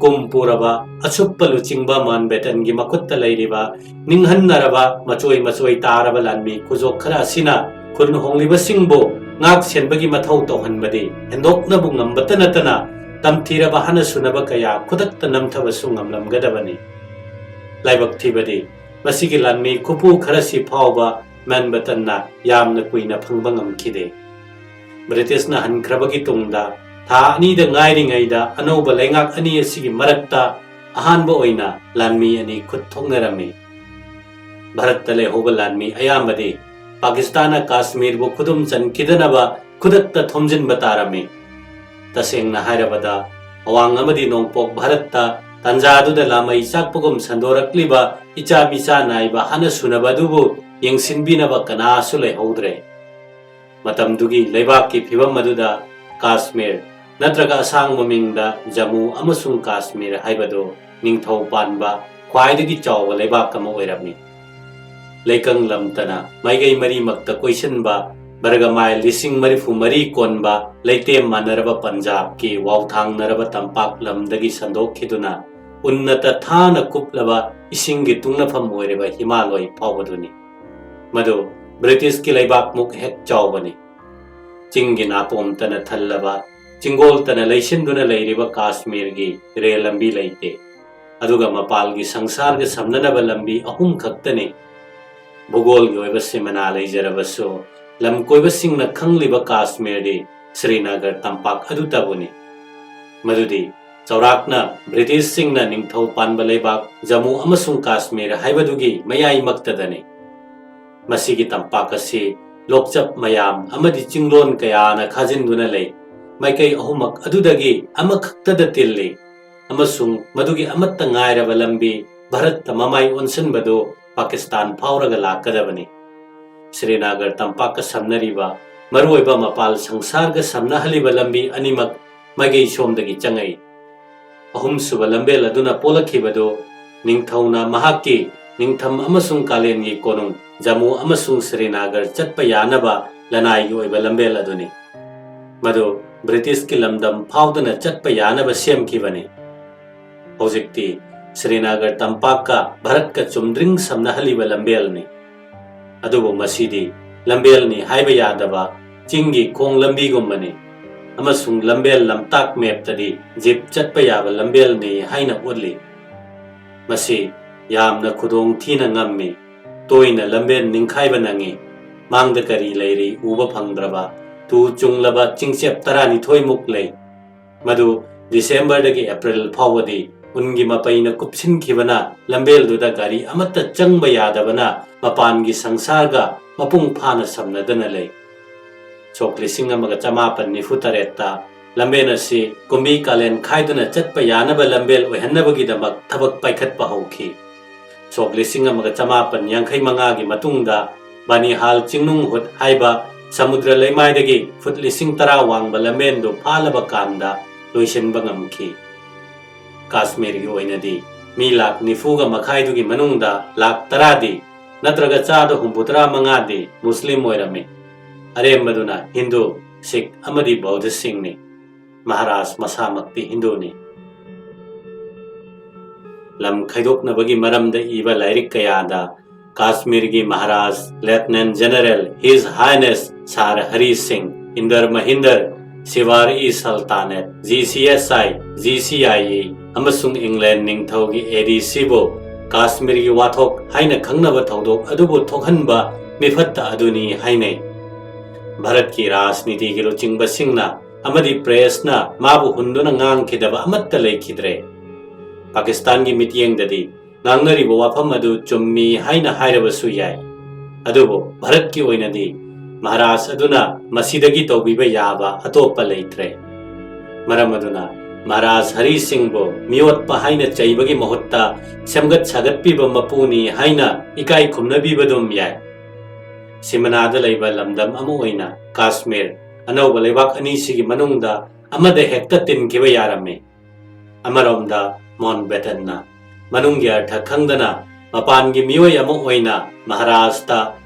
ꯀꯨꯝ ꯄꯨꯔꯕ ꯑꯁꯨꯞꯄ ꯂꯨꯆꯤꯡꯕ ꯃꯥꯎꯟꯕꯦꯇꯟꯒꯤ ꯃꯈꯨꯠꯇ ꯂꯩꯔꯤꯕ ꯅꯤꯡꯍꯟꯅꯔꯕ ꯃꯆꯣꯏ ꯃꯆꯣꯏ ꯇꯥꯔꯕ ꯂꯥꯟꯃꯤ ꯈꯨꯖꯣꯛ ꯈꯔ ꯑꯁꯤꯅ ꯈꯨꯟ ꯍꯣꯡꯂꯤꯕꯁꯤꯡꯕꯨ ꯉꯥꯛ ꯁꯦꯟꯕꯒꯤ ꯃꯊꯧ ꯇꯧꯍꯟꯕꯗꯤ ꯍꯦꯟꯗꯣꯛꯅꯕꯨ ꯉꯝꯕꯇ ꯅꯠꯇꯅ ꯇꯝꯊꯤꯔꯕ ꯍꯥꯟꯅ ꯁꯨꯅꯕ ꯀꯌꯥ ꯈꯨꯗꯛꯇ ꯅꯝꯊꯕꯁꯨ ꯉꯝꯂꯝꯒꯗꯕꯅꯤ꯫ ꯂꯥꯏꯕꯛ ꯊꯤꯕꯗꯤ ꯃꯁꯤꯒꯤ ꯂꯥꯟꯃꯤ ꯈꯨꯄꯨ ꯈꯔꯁꯤ ꯐꯥꯎꯕ ꯃꯥꯎꯟꯕꯦꯇꯟꯅ ꯌꯥꯝꯅ ꯀꯨꯏꯅ ꯐꯪꯕ ꯉꯝꯈꯤꯗꯦ꯫ ꯕ꯭ꯔꯤꯇꯤꯁꯅ ꯍꯟꯈ꯭ꯔꯕꯒꯤ ꯇꯨꯡꯗ ꯊꯥ ꯑꯅꯤꯗ ꯉꯥꯏꯔꯤꯉꯩꯗ ꯑꯅꯧꯕ ꯂꯩꯉꯥꯛ ꯑꯅꯤ ꯑꯁꯤꯒꯤ ꯃꯔꯛꯇ ꯑꯍꯥꯟꯕ ꯑꯣꯏꯅ ꯂꯥꯟꯃꯤ ꯑꯅꯤ ꯈꯨꯠ ꯊꯣꯛꯅꯔꯝꯃꯤ꯫ ꯚꯥꯔꯠꯇ ꯂꯩꯍꯧꯕ ꯂꯥꯟꯃꯤ ꯑꯌꯥꯝꯕꯗꯤ ꯄꯥꯀꯤꯁꯇꯥꯟꯅ ꯀꯥꯁꯃꯤꯔꯕꯨ ꯈꯨꯗꯨꯝ ꯆꯟꯈꯤꯗꯅꯕ ꯈꯨꯗꯛꯇ ꯊꯣꯝꯖꯤꯟꯕ ꯇꯥꯔꯝꯃꯤ꯫ ꯇꯁꯦꯡꯅ ꯍꯥꯏꯔꯕꯗ, ꯑꯋꯥꯡ ꯑꯃꯗꯤ ꯅꯣꯡꯄꯣꯛ ꯚꯥꯔꯠꯇ ꯇꯥꯟꯖꯥꯗꯨꯗ ꯂꯥꯃꯩ ꯆꯥꯛꯄꯒꯨꯝ ꯁꯟꯗꯣꯔꯛꯂꯤꯕ ꯏꯆꯥ ꯃꯤꯆꯥ ꯅꯥꯏꯕ ꯍꯥꯟꯅ ꯁꯨꯅꯕ ꯑꯗꯨꯕꯨ ꯌꯦꯡꯁꯤꯟꯕꯤꯅꯕ ꯀꯅꯥꯁꯨ ꯂꯩꯍꯧꯗ꯭ꯔꯦ꯫ ꯃꯇꯝꯗꯨꯒꯤ ꯂꯩꯕꯥꯛꯀꯤ ꯐꯤꯕꯝ ꯑꯗꯨꯗ ꯀꯥꯁꯃꯤꯔ ꯅꯠꯇ꯭ꯔꯒ ꯑꯁꯥꯡꯕ ꯃꯤꯡꯗ ꯖꯃꯨ ꯑꯃꯁꯨꯡ ꯀꯥꯁꯃꯤꯔ ꯍꯥꯏꯕꯗꯨ ꯅꯤꯡꯊꯧ ꯄꯥꯟꯕ ꯈ꯭ꯋꯥꯏꯗꯒꯤ ꯆꯥꯎꯕ ꯂꯩꯕꯥꯛ ꯑꯃ ꯑꯣꯏꯔꯝꯃꯤ꯫ ꯂꯩꯀꯪ ꯂꯝꯇꯅ ꯃꯥꯏꯀꯩ ꯃꯔꯤꯃꯛꯇ ꯀꯣꯏꯁꯤꯟꯕ ꯕꯔꯒ ꯃꯥꯏꯜ ꯂꯤꯁꯤꯡ ꯃꯔꯤꯐꯨ ꯃꯔꯤ ꯀꯣꯟꯕ ꯂꯩꯇꯦꯝ ꯃꯥꯟꯅꯔꯕ ꯄꯟꯖꯥꯕꯀꯤ ꯋꯥꯎꯊꯥꯡꯅꯔꯕ ꯇꯝꯄꯥꯛ ꯂꯝꯗꯒꯤ ꯁꯟꯗꯣꯛꯈꯤꯗꯨꯅ ꯎꯟꯅꯇ ꯊꯥꯅ ꯀꯨꯞꯂꯕ ꯏꯁꯤꯡꯒꯤ ꯇꯨꯡꯅꯐꯝ ꯑꯣꯏꯔꯤꯕ ꯍꯤꯃꯥꯂꯣꯏ ꯐꯥꯎꯕꯗꯨꯅꯤ꯫ ꯃꯗꯨ ꯕ꯭ꯔꯤꯇꯤꯁꯀꯤ ꯂꯩꯕꯥꯛꯃꯨꯛ ꯍꯦꯛ ꯆꯥꯎꯕꯅꯤ꯫ ꯆꯤꯡꯒꯤ ꯅꯥꯄꯣꯝꯇꯅ ꯊꯜꯂꯕ, ꯆꯤꯡꯒꯣꯜꯇꯅ ꯂꯩꯁꯤꯟꯗꯨꯅ ꯂꯩꯔꯤꯕ ꯀꯥꯁꯃꯤꯔꯒꯤ ꯔꯦꯜ ꯂꯝꯕꯤ ꯂꯩꯇꯦ꯫ ꯑꯗꯨꯒ ꯃꯄꯥꯜꯒꯤ ꯁꯪꯁꯥꯔꯒ ꯁꯝꯅꯅꯕ ꯂꯝꯕꯤ ꯑꯍꯨꯝ ꯈꯛꯇꯅꯤ꯫ ꯚꯨꯒꯣꯜꯒꯤ ꯑꯣꯏꯕ ꯁꯤꯃꯅꯥ ꯂꯩꯖꯔꯕꯁꯨ, ꯂꯝ ꯀꯣꯏꯕꯁꯤꯡꯅ ꯈꯪꯂꯤꯕ ꯀꯥꯁꯃꯤꯔꯗꯤ ꯁ꯭ꯔꯤꯅꯒꯔ ꯇꯝꯄꯥꯛ ꯑꯗꯨꯇꯕꯨꯅꯤ꯫ ꯃꯗꯨꯗꯤ ꯆꯥꯎꯔꯥꯛꯅ ꯕ꯭ꯔꯤꯇꯤꯁꯁꯤꯡꯅ ꯅꯤꯡꯊꯧ ꯄꯥꯟꯕ ꯂꯩꯕꯥꯛ ꯖꯃꯨ ꯑꯃꯁꯨꯡ ꯀꯥꯁꯃꯤꯔ ꯍꯥꯏꯕꯗꯨꯒꯤ ꯃꯌꯥꯏꯃꯛꯇꯗꯅꯤ꯫ ꯃꯁꯤꯒꯤ ꯇꯝꯄꯥꯛ ꯑꯁꯤ ꯂꯣꯛꯆꯞ ꯃꯌꯥꯝ ꯑꯃꯗꯤ ꯆꯤꯡꯂꯣꯟ ꯀꯌꯥꯅ ꯈꯥꯖꯤꯟꯗꯨꯅ ꯂꯩ꯫ ꯃꯥꯏꯀꯩ ꯑꯍꯨꯝꯃꯛ ꯑꯗꯨꯗꯒꯤ ꯑꯃꯈꯛꯇꯗ ꯇꯤꯜꯂꯤ, ꯑꯃꯁꯨꯡ ꯃꯗꯨꯒꯤ ꯑꯃꯠꯇ ꯉꯥꯏꯔꯕ ꯂꯝꯕꯤ ꯚꯥꯔꯠꯇ ꯃꯃꯥꯏ ꯑꯣꯟꯁꯤꯟꯕꯗꯨ ꯄꯥꯀꯤꯁꯇꯥꯟ ꯐꯥꯎꯔꯒ ꯂꯥꯛꯀꯗꯕꯅꯤ꯫ ꯁ꯭ꯔꯤꯅꯒꯔ ꯇꯝꯄꯥꯛꯀ ꯁꯝꯅꯔꯤꯕ ꯃꯔꯨꯑꯣꯏꯕ ꯃꯄꯥꯜ ꯁꯪꯁꯥꯔꯒ ꯁꯝꯅꯍꯜꯂꯤꯕ ꯂꯝꯕꯤ ꯑꯅꯤꯃꯛ ꯃꯥꯏꯀꯩ ꯁꯣꯝꯗꯒꯤ ꯆꯪꯉꯛꯏ꯫ ꯑꯍꯨꯝꯁꯨꯕ ꯂꯝꯕꯦꯜ ꯑꯗꯨꯅ ꯄꯣꯛꯂꯛꯈꯤꯕꯗꯨ ꯅꯤꯡꯊꯧꯅ ꯃꯍꯥꯛꯀꯤ ꯅꯤꯡꯊꯝ ꯑꯃꯁꯨꯡ ꯀꯥꯂꯦꯟꯒꯤ ꯀꯣꯅꯨꯡ ꯖꯝꯃꯨ ꯑꯃꯁꯨꯡ ꯁ꯭ꯔꯤꯅꯥꯒꯔ ꯆꯠꯄ ꯌꯥꯅꯕ ꯂꯅꯥꯏꯒꯤ ꯑꯣꯏꯕ ꯂꯝꯕꯦꯜ ꯑꯗꯨꯅꯤ꯫ ꯃꯗꯨ ꯕ꯭ꯔꯤꯇꯤꯁꯀꯤ ꯂꯝꯗꯝ ꯐꯥꯎꯗꯨꯅ ꯆꯠꯄ ꯌꯥꯅꯕ ꯁꯦꯝꯈꯤꯕꯅꯤ꯫ ꯍꯧꯖꯤꯛꯇꯤ ꯁ꯭ꯔꯤꯅꯥꯒꯔ ꯇꯝꯄꯥꯛꯀ ꯚꯥꯔꯠꯀ ꯆꯨꯝꯗ꯭ꯔꯤꯡ ꯁꯝꯅꯍꯜꯂꯤꯕ ꯂꯝꯕꯦꯜꯅꯤ꯫ ꯑꯗꯨꯕꯨ ꯃꯁꯤꯗꯤ ꯂꯝꯕꯦꯜꯅꯤ ꯍꯥꯏꯕ ꯌꯥꯗꯕ ꯆꯤꯡꯒꯤ ꯈꯣꯡ ꯂꯝꯕꯤꯒꯨꯝꯕꯅꯤ, ꯑꯃꯁꯨꯡ ꯂꯝꯕꯦꯜ ꯂꯝꯇꯥꯛ ꯃꯦꯞꯇꯗꯤ ꯖꯤꯞ ꯆꯠꯄ ꯌꯥꯕ ꯂꯝꯕꯦꯜꯅꯤ ꯍꯥꯏꯅ ꯎꯠꯂꯤ꯫ ꯃꯁꯤ ꯌꯥꯝꯅ ꯈꯨꯗꯣꯡ ꯊꯤꯅ ꯉꯝꯃꯤ꯫ ꯇꯣꯏꯅ ꯂꯝꯕꯦꯜ ꯅꯤꯡꯈꯥꯏꯕ ꯅꯪꯉꯤ꯫ ꯃꯥꯡꯗ ꯀꯔꯤ ꯂꯩꯔꯤ ꯎꯕ ꯐꯪꯗ꯭ꯔꯕ ꯇꯨ ꯆꯨꯡꯂꯕ ꯆꯤꯡꯆꯦꯞ ꯇꯔꯥꯅꯤꯊꯣꯏꯃꯨꯛ ꯂꯩ꯫ ꯃꯗꯨ ꯗꯤꯁꯦꯝꯕꯔꯗꯒꯤ ꯑꯦꯄ꯭ꯔꯤꯜ ꯐꯥꯎꯕꯗꯤ ꯎꯟꯒꯤ ꯃꯄꯩꯅ ꯀꯨꯞꯁꯤꯟꯈꯤꯕꯅ ꯂꯝꯕꯦꯜꯗꯨꯗ ꯒꯥꯔꯤ ꯑꯃꯠꯇ ꯆꯪꯕ ꯌꯥꯗꯕꯅ ꯃꯄꯥꯟꯒꯤ ꯁꯪꯁꯥꯔꯒ ꯃꯄꯨꯡ ꯐꯥꯅ ꯁꯝꯅꯗꯅ ꯂꯩ꯫ ꯁꯣꯛ ꯂꯤꯁꯤꯡ ꯑꯃꯒ ꯆꯃꯥꯄꯟ ꯅꯤꯐꯨ ꯇꯔꯦꯠꯇ ꯂꯝꯕꯦꯜ ꯑꯁꯤ ꯀꯨꯝꯕꯤ ꯀꯥꯂꯦꯟ ꯈꯥꯏꯗꯨꯅ ꯆꯠꯄ ꯌꯥꯅꯕ ꯂꯝꯕꯦꯜ ꯑꯣꯏꯍꯟꯅꯕꯒꯤꯗꯃꯛ ꯊꯕꯛ ꯄꯥꯏꯈꯠꯄ ꯍꯧꯈꯤ꯫ ꯁꯣꯛ ꯂꯤꯁꯤꯡ ꯑꯃꯒ ꯆꯃꯥꯄꯟ ꯌꯥꯡꯈꯩ ꯃꯉꯥꯒꯤ ꯃꯇꯨꯡꯗ ꯕꯥꯅꯤꯍꯥꯜ ꯆꯤꯡꯅꯨꯡ ꯍꯨꯠ ꯍꯥꯏꯕ ꯁꯃꯨꯗ꯭ꯔ ꯂꯩꯃꯥꯏꯗꯒꯤ ꯐꯨꯠ ꯂꯤꯁꯤꯡ ꯇꯔꯥ ꯋꯥꯡꯕ ꯂꯝꯕꯦꯟꯗꯨ ꯐꯥꯂꯕ ꯀꯥꯟꯗ ꯂꯣꯏꯁꯤꯟꯕ ꯉꯝꯈꯤ꯫ ꯀꯥꯁꯃꯤꯔꯒꯤ ꯑꯣꯏꯅꯗꯤ ꯃꯤ ꯂꯥꯈ ꯅꯤꯐꯨꯒ ꯃꯈꯥꯏꯗꯨꯒꯤ ꯃꯅꯨꯡꯗ ꯂꯥꯈ ꯇꯔꯥꯗꯤ ꯅꯠꯇ꯭ꯔꯒ ꯆꯥꯗ ꯍꯨꯝꯐꯨꯇꯔꯥ ꯃꯉꯥꯗꯤ ꯃꯨꯁꯂꯤꯝ ꯑꯣꯏꯔꯝꯃꯤ꯫ ꯑꯔꯦꯝꯕꯗꯨꯅ ꯍꯤꯟꯗꯨ, ꯁꯤꯈ ꯑꯃꯗꯤ ꯕꯧꯙꯁꯤꯡꯅꯤ꯫ ꯃꯍꯥꯔꯥꯖ ꯃꯁꯥꯃꯛꯇꯤ ꯍꯤꯟꯗꯨꯅꯤ꯫ ꯂꯝ ꯈꯥꯏꯗꯣꯛꯅꯕꯒꯤ ꯃꯔꯝꯗ ꯏꯕ ꯂꯥꯏꯔꯤꯛ ꯀꯌꯥꯗ ꯀꯥꯁꯃꯤꯔꯒꯤ ꯃꯍꯥꯔꯥꯖ ꯂꯦꯐꯇꯤꯅꯦꯟ ꯖꯦꯅꯔꯦꯜ ꯍꯤꯖ ꯍꯥꯏꯅꯦꯁ ꯁꯥꯔ ꯍꯔꯤ ꯁꯤꯡ, ꯏꯟꯗꯔ ꯃꯍꯤꯟꯗꯔ, ꯁꯤꯋꯥꯔ E ꯁꯜꯇꯥꯅꯦꯠ, G C S I, G C I E, ꯑꯃꯁꯨꯡ ꯏꯪꯂꯦꯟ ꯅꯤꯡꯊꯧꯒꯤ ꯑꯦ ꯗꯤ ꯁꯤꯕꯨ ꯀꯥꯁꯃꯤꯔꯒꯤ ꯋꯥꯊꯣꯛ ꯍꯥꯏꯅ ꯈꯪꯅꯕ ꯊꯧꯗꯣꯛ ꯑꯗꯨꯕꯨ ꯊꯣꯛꯍꯟꯕ ꯃꯤꯐꯠꯇ ꯑꯗꯨꯅꯤ ꯍꯥꯏꯅꯩ꯫ ꯚꯥꯔꯠꯀꯤ ꯔꯥꯖꯅꯤꯇꯤꯒꯤ ꯂꯨꯆꯤꯡꯕꯁꯤꯡꯅ ꯑꯃꯗꯤ ꯄ꯭ꯔꯦꯁꯅ ꯃꯥꯕꯨ ꯍꯨꯟꯗꯨꯅ ꯉꯥꯡꯈꯤꯗꯕ ꯑꯃꯠꯇ ꯂꯩꯈꯤꯗ꯭ꯔꯦ꯫ ꯄꯥꯀꯤꯁꯇꯥꯟꯒꯤ ꯃꯤꯠꯌꯦꯡꯗꯗꯤ ꯉꯥꯡꯅꯔꯤꯕ ꯋꯥꯐꯝ ꯑꯗꯨ ꯆꯨꯝꯃꯤ ꯍꯥꯏꯅ ꯍꯥꯏꯔꯕꯁꯨ ꯌꯥꯏ꯫ ꯑꯗꯨꯕꯨ ꯚꯥꯔꯠꯀꯤ ꯑꯣꯏꯅꯗꯤ ꯃꯍꯥꯔꯥꯖ ꯑꯗꯨꯅ ꯃꯁꯤꯗꯒꯤ ꯇꯧꯕꯤꯕ ꯌꯥꯕ ꯑꯇꯣꯞꯄ ꯂꯩꯇ꯭ꯔꯦ꯫ ꯃꯔꯝ ꯑꯗꯨꯅ ꯃꯍꯥꯔꯥꯖ ꯍꯔꯤ ꯁꯤꯡꯕꯨ ꯃꯤꯑꯣꯠꯄ ꯍꯥꯏꯅ ꯆꯩꯕꯒꯤ ꯃꯍꯨꯠꯇ ꯁꯦꯝꯒꯠ ꯁꯥꯒꯠꯄꯤꯕ ꯃꯄꯨꯅꯤ ꯍꯥꯏꯅ ꯏꯀꯥꯏ ꯈꯨꯝꯅꯕꯤꯕꯗꯨꯝ ꯌꯥꯏ꯫ ꯁꯤꯃꯅꯥꯗ ꯂꯩꯕ ꯂꯝꯗꯝ ꯑꯃ ꯑꯣꯏꯅ ꯀꯥꯁꯃꯤꯔ ꯑꯅꯧꯕ ꯂꯩꯕꯥꯛ ꯑꯅꯤꯁꯤꯒꯤ ꯃꯅꯨꯡꯗ ꯑꯃꯗ ꯍꯦꯛꯇ ꯇꯤꯟꯈꯤꯕ ꯌꯥꯔꯝꯃꯤ꯫ ꯑꯃꯔꯣꯝꯗ ꯃꯥꯎꯟꯠꯕꯦꯇꯟꯅ ꯃꯅꯨꯡꯒꯤ ꯑꯔꯊ ꯈꯪꯗꯅ ꯃꯄꯥꯟꯒꯤ ꯃꯤꯑꯣꯏ ꯑꯃ ꯑꯣꯏꯅ ꯃꯍꯥꯔꯥꯖꯇ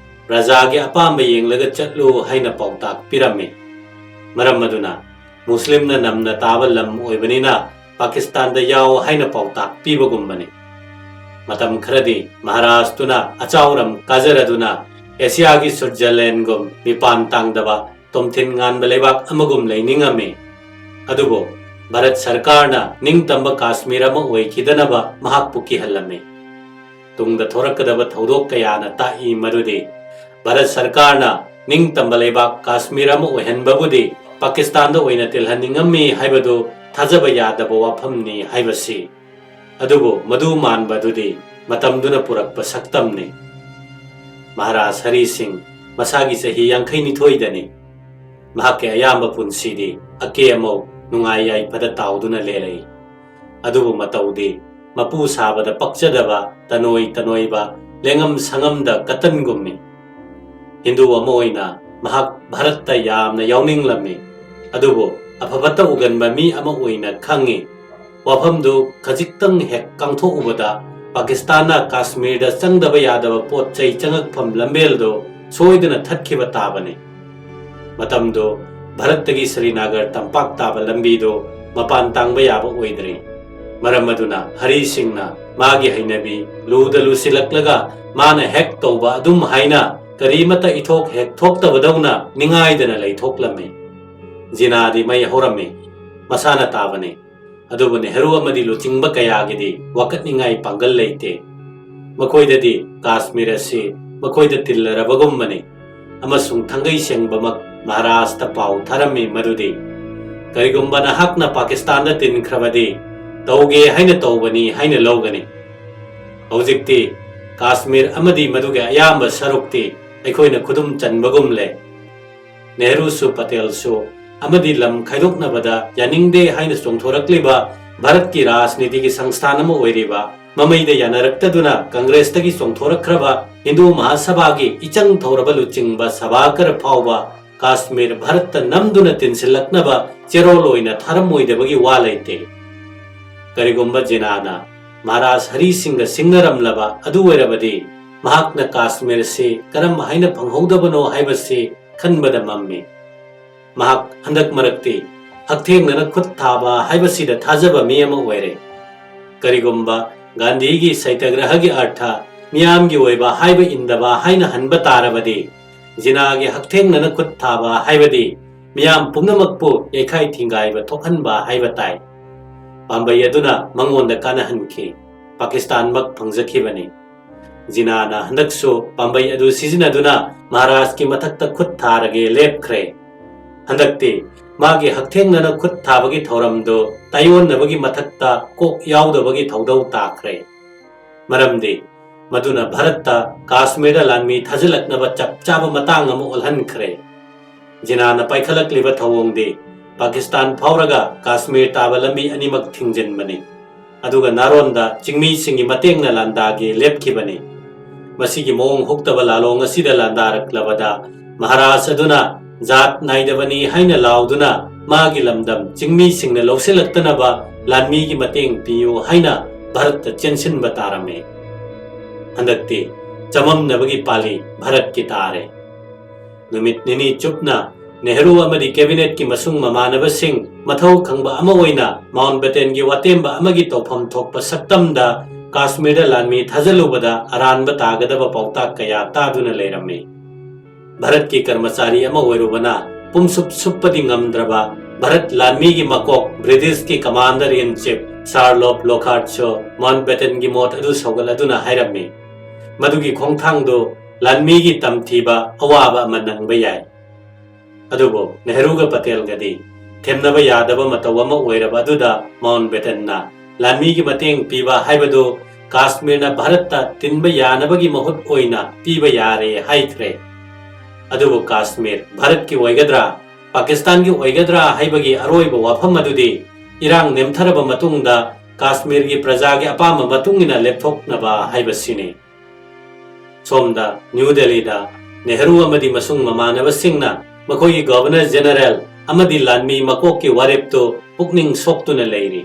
ꯄ꯭ꯔꯖꯥꯒꯤ ꯑꯄꯥꯝꯕ ꯌꯦꯡꯂꯒ ꯆꯠꯂꯨ ꯍꯥꯏꯅ ꯄꯥꯎꯇꯥꯛ ꯄꯤꯔꯝꯃꯤ꯫ ꯃꯔꯝ ꯑꯗꯨꯅ ꯃꯨꯁꯂꯤꯝꯅ ꯅꯝꯅ ꯇꯥꯕ ꯂꯝ ꯑꯣꯏꯕꯅꯤꯅ ꯄꯥꯀꯤꯁꯇꯥꯟꯗ ꯌꯥꯎ ꯍꯥꯏꯅ ꯄꯥꯎꯇꯥꯛ ꯄꯤꯕꯒꯨꯝꯕꯅꯤ꯫ ꯃꯇꯝ ꯈꯔꯗꯤ ꯃꯍꯥꯔꯥꯖꯇꯨꯅ ꯑꯆꯥꯎꯔꯝ ꯀꯥꯖꯔꯗꯨꯅ ꯑꯦꯁꯤꯌꯥꯒꯤ ꯁ꯭ꯋꯤꯠꯖꯔꯂꯦꯟꯒꯨꯝ ꯃꯤꯄꯥꯟ ꯇꯥꯡꯗꯕ ꯇꯣꯝꯊꯤꯟ ꯉꯥꯟꯕ ꯂꯩꯕꯥꯛ ꯑꯃꯒꯨꯝ ꯂꯩꯅꯤꯡꯉꯝꯃꯤ꯫ ꯑꯗꯨꯕꯨ ꯚꯥꯔꯠ ꯁꯔꯀꯥꯔꯅ ꯅꯤꯡꯇꯝꯕ ꯀꯥꯁꯃꯤꯔ ꯑꯃ ꯑꯣꯏꯈꯤꯗꯅꯕ ꯃꯍꯥꯛꯄꯨ ꯀꯤꯍꯜꯂꯝꯃꯤ꯫ ꯇꯨꯡꯗ ꯊꯣꯔꯛꯀꯗꯕ ꯊꯧꯗꯣꯛ ꯀꯌꯥꯅ ꯇꯥꯛꯏ ꯃꯗꯨꯗꯤ ꯚꯥꯔꯠ ꯁꯔꯀꯥꯔꯅ ꯅꯤꯡꯇꯝꯕ ꯂꯩꯕꯥꯛ ꯀꯥꯁꯃꯤꯔ ꯑꯃ ꯑꯣꯏꯍꯟꯕꯕꯨꯗꯤ ꯄꯥꯀꯤꯁꯇꯥꯟꯗ ꯑꯣꯏꯅ ꯇꯤꯜꯍꯟꯅꯤꯡꯉꯝꯃꯤ ꯍꯥꯏꯕꯗꯨ ꯊꯥꯖꯕ ꯌꯥꯗꯕ ꯋꯥꯐꯝꯅꯤ ꯍꯥꯏꯕꯁꯤ꯫ ꯑꯗꯨꯕꯨ ꯃꯗꯨ ꯃꯥꯟꯕꯗꯨꯗꯤ ꯃꯇꯝꯗꯨꯅ ꯄꯨꯔꯛꯄ ꯁꯛꯇꯝꯅꯤ꯫ ꯃꯍꯥꯔꯥꯖ ꯍꯔꯤ ꯁꯤꯡ ꯃꯁꯥꯒꯤ ꯆꯍꯤ ꯌꯥꯡꯈꯩ ꯅꯤꯊꯣꯏꯗꯅꯤ꯫ ꯃꯍꯥꯛꯀꯤ ꯑꯌꯥꯝꯕ ꯄꯨꯟꯁꯤꯗꯤ ꯑꯀꯦ ꯑꯃꯧ, ꯅꯨꯡꯉꯥꯏ ꯌꯥꯏꯐꯗ ꯇꯥꯎꯗꯨꯅ ꯂꯦꯜꯂꯛꯏ꯫ ꯑꯗꯨꯕꯨ ꯃꯇꯧꯗꯤ ꯃꯄꯨ ꯁꯥꯕꯗ ꯄꯛꯆꯗꯕ, ꯇꯅꯣꯏ ꯇꯅꯣꯏꯕ, ꯂꯦꯡꯉꯝ ꯁꯉꯝꯗ ꯀꯇꯟꯒꯨꯝꯃꯤ꯫ ꯍꯤꯟꯗꯨ ꯑꯃ ꯑꯣꯏꯅ ꯃꯍꯥꯛ ꯚꯥꯔꯠꯇ ꯌꯥꯝꯅ ꯌꯥꯎꯅꯤꯡꯂꯝꯃꯤ꯫ ꯑꯗꯨꯕꯨ ꯑꯐ ꯐꯠꯇ ꯎꯒꯟꯕ ꯃꯤ ꯑꯃ ꯑꯣꯏꯅ ꯈꯪꯉꯤ꯫ ꯋꯥꯐꯝꯗꯨ ꯈꯖꯤꯛꯇꯪ ꯍꯦꯛ ꯀꯥꯡꯊꯣꯛꯎꯕꯗ ꯄꯥꯀꯤꯁꯇꯥꯟꯅ ꯀꯥꯁꯃꯤꯔꯗ ꯆꯪꯗꯕ ꯌꯥꯗꯕ ꯄꯣꯠ ꯆꯩ ꯆꯪꯉꯛꯐꯝ ꯂꯝꯕꯦꯜꯗꯨ ꯁꯣꯏꯗꯅ ꯊꯠꯈꯤꯕ ꯇꯥꯕꯅꯤ꯫ ꯃꯇꯝꯗꯨ ꯚꯥꯔꯠꯇꯒꯤ ꯁ꯭ꯔꯤꯅꯥꯒꯔ ꯇꯝꯄꯥꯛ ꯇꯥꯕ ꯂꯝꯕꯤꯗꯨ ꯃꯄꯥꯟ ꯇꯥꯡꯕ ꯌꯥꯕ ꯑꯣꯏꯗ꯭ꯔꯤ꯫ ꯃꯔꯝ ꯑꯗꯨꯅ ꯍꯔꯤ ꯁꯤꯡꯅ ꯃꯥꯒꯤ ꯍꯩꯅꯕꯤ ꯂꯨꯗ ꯂꯨꯁꯤꯜꯂꯛꯂꯒ ꯃꯥꯅ ꯍꯦꯛ ꯇꯧꯕ ꯑꯗꯨꯝ ꯍꯥꯏꯅ ꯀꯔꯤꯃꯠꯇ ꯏꯊꯣꯛ ꯍꯦꯛ ꯊꯣꯛꯇꯕꯗꯧꯅ ꯅꯤꯡꯉꯥꯏꯗꯅ ꯂꯩꯊꯣꯛꯂꯝꯃꯤ꯫ ꯖꯤꯅꯥꯗꯤ ꯃꯩ ꯍꯧꯔꯝꯃꯤ꯫ ꯃꯁꯥꯅ ꯇꯥꯕꯅꯤ꯫ ꯑꯗꯨꯕꯨ ꯅꯦꯍꯔꯨ ꯑꯃꯗꯤ ꯂꯨꯆꯤꯡꯕ ꯀꯌꯥꯒꯤꯗꯤ ꯋꯥꯀꯠꯅꯤꯡꯉꯥꯏ ꯄꯥꯡꯒꯜ ꯂꯩꯇꯦ꯫ ꯃꯈꯣꯏꯗꯗꯤ ꯀꯥꯁꯃꯤꯔ ꯑꯁꯤ ꯃꯈꯣꯏꯗ ꯇꯤꯜꯂꯔꯕꯒꯨꯝꯕꯅꯤ꯫ ꯑꯃꯁꯨꯡ ꯊꯥꯡꯒꯩ ꯁꯦꯡꯕꯃꯛ ꯃꯍꯥꯔꯥꯖꯇ ꯄꯥꯎ ꯊꯥꯔꯝꯃꯤ ꯃꯗꯨꯗꯤ, "ꯀꯔꯤꯒꯨꯝꯕ ꯅꯍꯥꯛꯅ ꯄꯥꯀꯤꯁꯇꯥꯟꯗ ꯇꯤꯟꯈ꯭ꯔꯕꯗꯤ ꯇꯧꯒꯦ ꯍꯥꯏꯅ ꯇꯧꯕꯅꯤ" ꯍꯥꯏꯅ ꯂꯧꯒꯅꯤ꯫ ꯍꯧꯖꯤꯛꯇꯤ ꯀꯥꯁꯃꯤꯔ ꯑꯃꯗꯤ ꯃꯗꯨꯒꯤ ꯑꯌꯥꯝꯕ ꯁꯔꯨꯛꯇꯤ ꯑꯩꯈꯣꯏꯅ ꯈꯨꯗꯨꯝ ꯆꯟꯕꯒꯨꯝꯂꯦ꯫ ꯅꯦꯍꯔꯨꯁꯨ ꯄꯇꯦꯜꯁꯨ ꯑꯃꯗꯤ ꯂꯝ ꯈꯥꯏꯗꯣꯛꯅꯕꯗ ꯌꯥꯅꯤꯡꯗꯦ ꯍꯥꯏꯅ ꯆꯣꯡꯊꯣꯔꯛꯂꯤꯕ ꯚꯥꯔꯠꯀꯤ ꯔꯥꯖꯅꯤꯇꯤꯒꯤ ꯁꯪꯁꯊꯥꯟ ꯑꯃ ꯑꯣꯏꯔꯤꯕ ꯃꯃꯩꯗ ꯌꯥꯅꯔꯛꯇꯗꯨꯅ ꯀꯪꯒ꯭ꯔꯦꯁꯇꯒꯤ ꯆꯣꯡꯊꯣꯔꯛꯈ꯭ꯔꯕ ꯍꯤꯟꯗꯨ ꯃꯍꯥꯁꯚꯥꯒꯤ ꯏꯆꯪ ꯊꯧꯔꯕ ꯂꯨꯆꯤꯡꯕ ꯁꯚꯥꯀꯔ ꯐꯥꯎꯕ ꯀꯥꯁꯃꯤꯔ ꯚꯥꯔꯠꯇ ꯅꯝꯗꯨꯅ ꯇꯤꯟꯁꯤꯜꯂꯛꯅꯕ ꯆꯦꯔꯣꯜ ꯑꯣꯏꯅ ꯊꯥꯔꯝꯃꯣꯏꯗꯕꯒꯤ ꯋꯥ ꯂꯩꯇꯦ꯫ ꯀꯔꯤꯒꯨꯝꯕ ꯖꯤꯅꯥꯅ ꯃꯍꯥꯔꯥꯖ ꯍꯔꯤ ꯁꯤꯡꯒ ꯁꯤꯡꯅꯔꯝꯂꯕ ꯑꯗꯨ ꯑꯣꯏꯔꯕꯗꯤ ꯃꯍꯥꯛꯅ ꯀꯥꯁꯃꯤꯔꯁꯤ ꯀꯔꯝ ꯍꯥꯏꯅ ꯐꯪꯍꯧꯗꯕꯅꯣ ꯍꯥꯏꯕꯁꯤ ꯈꯟꯕꯗ ꯃꯝꯃꯤ꯫ ꯃꯍꯥꯛ ꯍꯟꯗꯛ ꯃꯔꯛꯇꯤ ꯍꯛꯊꯦꯡꯅꯅ ꯈꯨꯠ ꯊꯥꯕ ꯍꯥꯏꯕꯁꯤꯗ ꯊꯥꯖꯕ ꯃꯤ ꯑꯃ ꯑꯣꯏꯔꯦ꯫ ꯀꯔꯤꯒꯨꯝꯕ ꯒꯥꯟꯙꯤꯒꯤ ꯁꯩꯇꯒ꯭ꯔꯍꯒꯤ ꯑꯔꯊ ꯃꯤꯌꯥꯝꯒꯤ ꯑꯣꯏꯕ ꯍꯥꯏꯕ ꯏꯟꯗꯕ ꯍꯥꯏꯅ ꯍꯟꯕ ꯇꯥꯔꯕꯗꯤ, ꯖꯤꯅꯥꯒꯤ ꯍꯛꯊꯦꯡꯅꯅ ꯈꯨꯠ ꯊꯥꯕ ꯍꯥꯏꯕꯗꯤ ꯃꯤꯌꯥꯝ ꯄꯨꯝꯅꯃꯛꯄꯨ ꯌꯩꯈꯥꯏ ꯊꯤꯡꯒꯥꯏꯕ ꯊꯣꯛꯍꯟꯕ ꯍꯥꯏꯕ ꯇꯥꯏ꯫ ꯄꯥꯝꯕꯩ ꯑꯗꯨꯅ ꯃꯉꯣꯟꯗ ꯀꯥꯟꯅꯍꯟꯈꯤ꯫ ꯄꯥꯀꯤꯁꯇꯥꯟꯃꯛ ꯐꯪꯖꯈꯤꯕꯅꯤ꯫ ꯖꯤꯅꯥꯅ ꯍꯟꯗꯛꯁꯨ ꯄꯥꯝꯕꯩ ꯑꯗꯨ ꯁꯤꯖꯤꯟꯅꯗꯨꯅ ꯃꯍꯥꯔꯥꯖꯀꯤ ꯃꯊꯛꯇ ꯈꯨꯠ ꯊꯥꯔꯒꯦ ꯂꯦꯞꯈ꯭ꯔꯦ꯫ ꯍꯟꯗꯛꯇꯤ ꯃꯥꯒꯤ ꯍꯛꯊꯦꯡꯅꯅ ꯈꯨꯠ ꯊꯥꯕꯒꯤ ꯊꯧꯔꯝꯗꯨ ꯇꯥꯏꯑꯣꯟꯅꯕꯒꯤ ꯃꯊꯛꯇ ꯀꯣꯛ ꯌꯥꯎꯗꯕꯒꯤ ꯊꯧꯗꯧ ꯇꯥꯈ꯭ꯔꯦ꯫ ꯃꯔꯝꯗꯤ ꯃꯗꯨꯅ ꯚꯥꯔꯠꯇ ꯀꯥꯁꯃꯤꯔꯗ ꯂꯥꯟꯃꯤ ꯊꯥꯖꯤꯜꯂꯛꯅꯕ ꯆꯞ ꯆꯥꯕ ꯃꯇꯥꯡ ꯑꯃ ꯑꯣꯜꯍꯟꯈ꯭ꯔꯦ꯫ ꯖꯤꯅꯥꯅ ꯄꯥꯏꯈꯠꯂꯛꯂꯤꯕ ꯊꯧꯑꯣꯡꯗꯤ ꯄꯥꯀꯤꯁꯇꯥꯟ ꯐꯥꯎꯔꯒ ꯀꯥꯁꯃꯤꯔ ꯇꯥꯕ ꯂꯝꯕꯤ ꯑꯅꯤꯃꯛ ꯊꯤꯡꯖꯤꯟꯕꯅꯤ꯫ ꯑꯗꯨꯒ ꯅꯥꯔꯣꯟꯗ ꯆꯤꯡꯃꯤꯁꯤꯡꯒꯤ ꯃꯇꯦꯡꯅ ꯂꯥꯟꯗꯥꯒꯦ ꯂꯦꯞꯈꯤꯕꯅꯤ꯫ ꯃꯁꯤꯒꯤ ꯃꯑꯣꯡ ꯍꯨꯛꯇꯕ ꯂꯥꯂꯣꯡ ꯑꯁꯤꯗ ꯂꯥꯟꯗꯥꯔꯛꯂꯕꯗ ꯃꯍꯥꯔꯥꯖ ꯑꯗꯨꯅ ꯖꯥꯠ ꯅꯥꯏꯗꯕꯅꯤ ꯍꯥꯏꯅ ꯂꯥꯎꯗꯨꯅ ꯃꯥꯒꯤ ꯂꯝꯗꯝ ꯆꯤꯡꯃꯤꯁꯤꯡꯅ ꯂꯧꯁꯤꯜꯂꯛꯇꯅꯕ ꯂꯥꯟꯃꯤꯒꯤ ꯃꯇꯦꯡ ꯄꯤꯌꯨ ꯍꯥꯏꯅ ꯚꯥꯔꯠꯇ ꯆꯦꯟꯁꯤꯟꯕ ꯇꯥꯔꯝꯃꯤ꯫ ꯍꯟꯗꯛꯇꯤ ꯆꯃꯝꯅꯕꯒꯤ ꯄꯥꯜꯂꯤ ꯚꯥꯔꯠꯀꯤ ꯇꯥꯔꯦ꯫ ꯅꯨꯃꯤꯠ ꯅꯤꯅꯤ ꯆꯨꯞꯅ ꯅꯦꯍꯔꯨ ꯑꯃꯗꯤ ꯀꯦꯕꯤꯅꯦꯠꯀꯤ ꯃꯁꯨꯡ ꯃꯃꯥꯟꯅꯕꯁꯤꯡ ꯃꯊꯧ ꯈꯪꯕ ꯑꯃ ꯑꯣꯏꯅ ꯃꯥꯎꯟꯕꯦꯇꯦꯟꯒꯤ ꯋꯥꯇꯦꯝꯕ ꯑꯃꯒꯤ ꯇꯧꯐꯝ ꯊꯣꯛꯄ ꯁꯛꯇꯝꯗ ꯀꯥꯁꯃꯤꯔꯗ ꯂꯥꯟꯃꯤ ꯊꯥꯖꯤꯜꯂꯨꯕꯗ ꯑꯔꯥꯟꯕ ꯇꯥꯒꯗꯕ ꯄꯥꯎꯇꯥꯛ ꯀꯌꯥ ꯇꯥꯗꯨꯅ ꯂꯩꯔꯝꯃꯤ꯫ ꯚꯥꯔꯠꯀꯤ ꯀꯔꯃꯆꯥꯔꯤ ꯑꯃ ꯑꯣꯏꯔꯨꯕꯅ ꯄꯨꯝꯁꯨꯞ ꯁꯨꯞꯄꯗꯤ ꯉꯝꯗ꯭ꯔꯕ ꯚꯥꯔꯠ ꯂꯥꯟꯃꯤꯒꯤ ꯃꯀꯣꯛ ꯕ꯭ꯔꯤꯇꯤꯁꯀꯤ ꯀꯃꯥꯟꯗꯔ ꯏꯟ ꯆꯤꯐ ꯁꯥꯔ ꯂꯣꯔꯗ ꯂꯣꯈꯥꯔꯠꯁꯨ ꯃꯥꯎꯟꯕꯦꯇꯦꯟꯒꯤ ꯃꯣꯠ ꯑꯗꯨ ꯁꯧꯒꯠꯂꯗꯨꯅ ꯍꯥꯏꯔꯝꯃꯤ, ꯃꯗꯨꯒꯤ ꯈꯣꯡꯊꯥꯡꯗꯨ ꯂꯥꯟꯃꯤꯒꯤ ꯇꯝꯊꯤꯕ ꯑꯋꯥꯕ ꯑꯃ ꯅꯪꯕ ꯌꯥꯏ꯫ ꯑꯗꯨꯕꯨ ꯅꯦꯍꯔꯨꯒ ꯄꯇꯦꯜꯒꯗꯤ ꯊꯦꯝꯅꯕ ꯌꯥꯗꯕ ꯃꯇꯧ ꯑꯃ ꯑꯣꯏꯔꯕ ꯑꯗꯨꯗ ꯃꯥꯎꯟꯕꯦꯇꯟꯅ ꯂꯥꯟꯃꯤꯒꯤ ꯃꯇꯦꯡ ꯄꯤꯕ ꯍꯥꯏꯕꯗꯨ ꯀꯥꯁꯃꯤꯔꯅ ꯚꯥꯔꯠꯇ ꯇꯤꯟꯕ ꯌꯥꯅꯕꯒꯤ ꯃꯍꯨꯠ ꯑꯣꯏꯅ ꯄꯤꯕ ꯌꯥꯔꯦ ꯍꯥꯏꯈ꯭ꯔꯦ꯫ ꯑꯗꯨꯕꯨ ꯀꯥꯁꯃꯤꯔ ꯚꯥꯔꯠꯀꯤ ꯑꯣꯏꯒꯗ꯭ꯔꯥ, ꯄꯥꯀꯤꯁꯇꯥꯟꯒꯤ ꯑꯣꯏꯒꯗ꯭ꯔꯥ ꯍꯥꯏꯕꯒꯤ ꯑꯔꯣꯏꯕ ꯋꯥꯐꯝ ꯑꯗꯨꯗꯤ ꯏꯔꯥꯡ ꯅꯦꯝꯊꯔꯕ ꯃꯇꯨꯡꯗ ꯀꯥꯁꯃꯤꯔꯒꯤ ꯄ꯭ꯔꯖꯥꯒꯤ ꯑꯄꯥꯝꯕ ꯃꯇꯨꯡ ꯏꯟꯅ ꯂꯦꯞꯊꯣꯛꯅꯕ ꯍꯥꯏꯕꯁꯤꯅꯤ꯫ ꯁꯣꯝꯗ ꯅ꯭ꯌꯨ ꯗꯦꯜꯂꯤꯗ ꯅꯦꯍꯔꯨ ꯑꯃꯗꯤ ꯃꯁꯨꯡ ꯃꯃꯥꯟꯅꯕꯁꯤꯡꯅ ꯃꯈꯣꯏꯒꯤ ꯒꯚꯔꯅꯔ ꯖꯦꯅꯔꯦꯜ ꯑꯃꯗꯤ ꯂꯥꯟꯃꯤ ꯃꯀꯣꯛꯀꯤ ꯋꯥꯔꯦꯞꯇꯨ ꯄꯨꯛꯅꯤꯡ ꯁꯣꯛꯇꯨꯅ ꯂꯩꯔꯤ꯫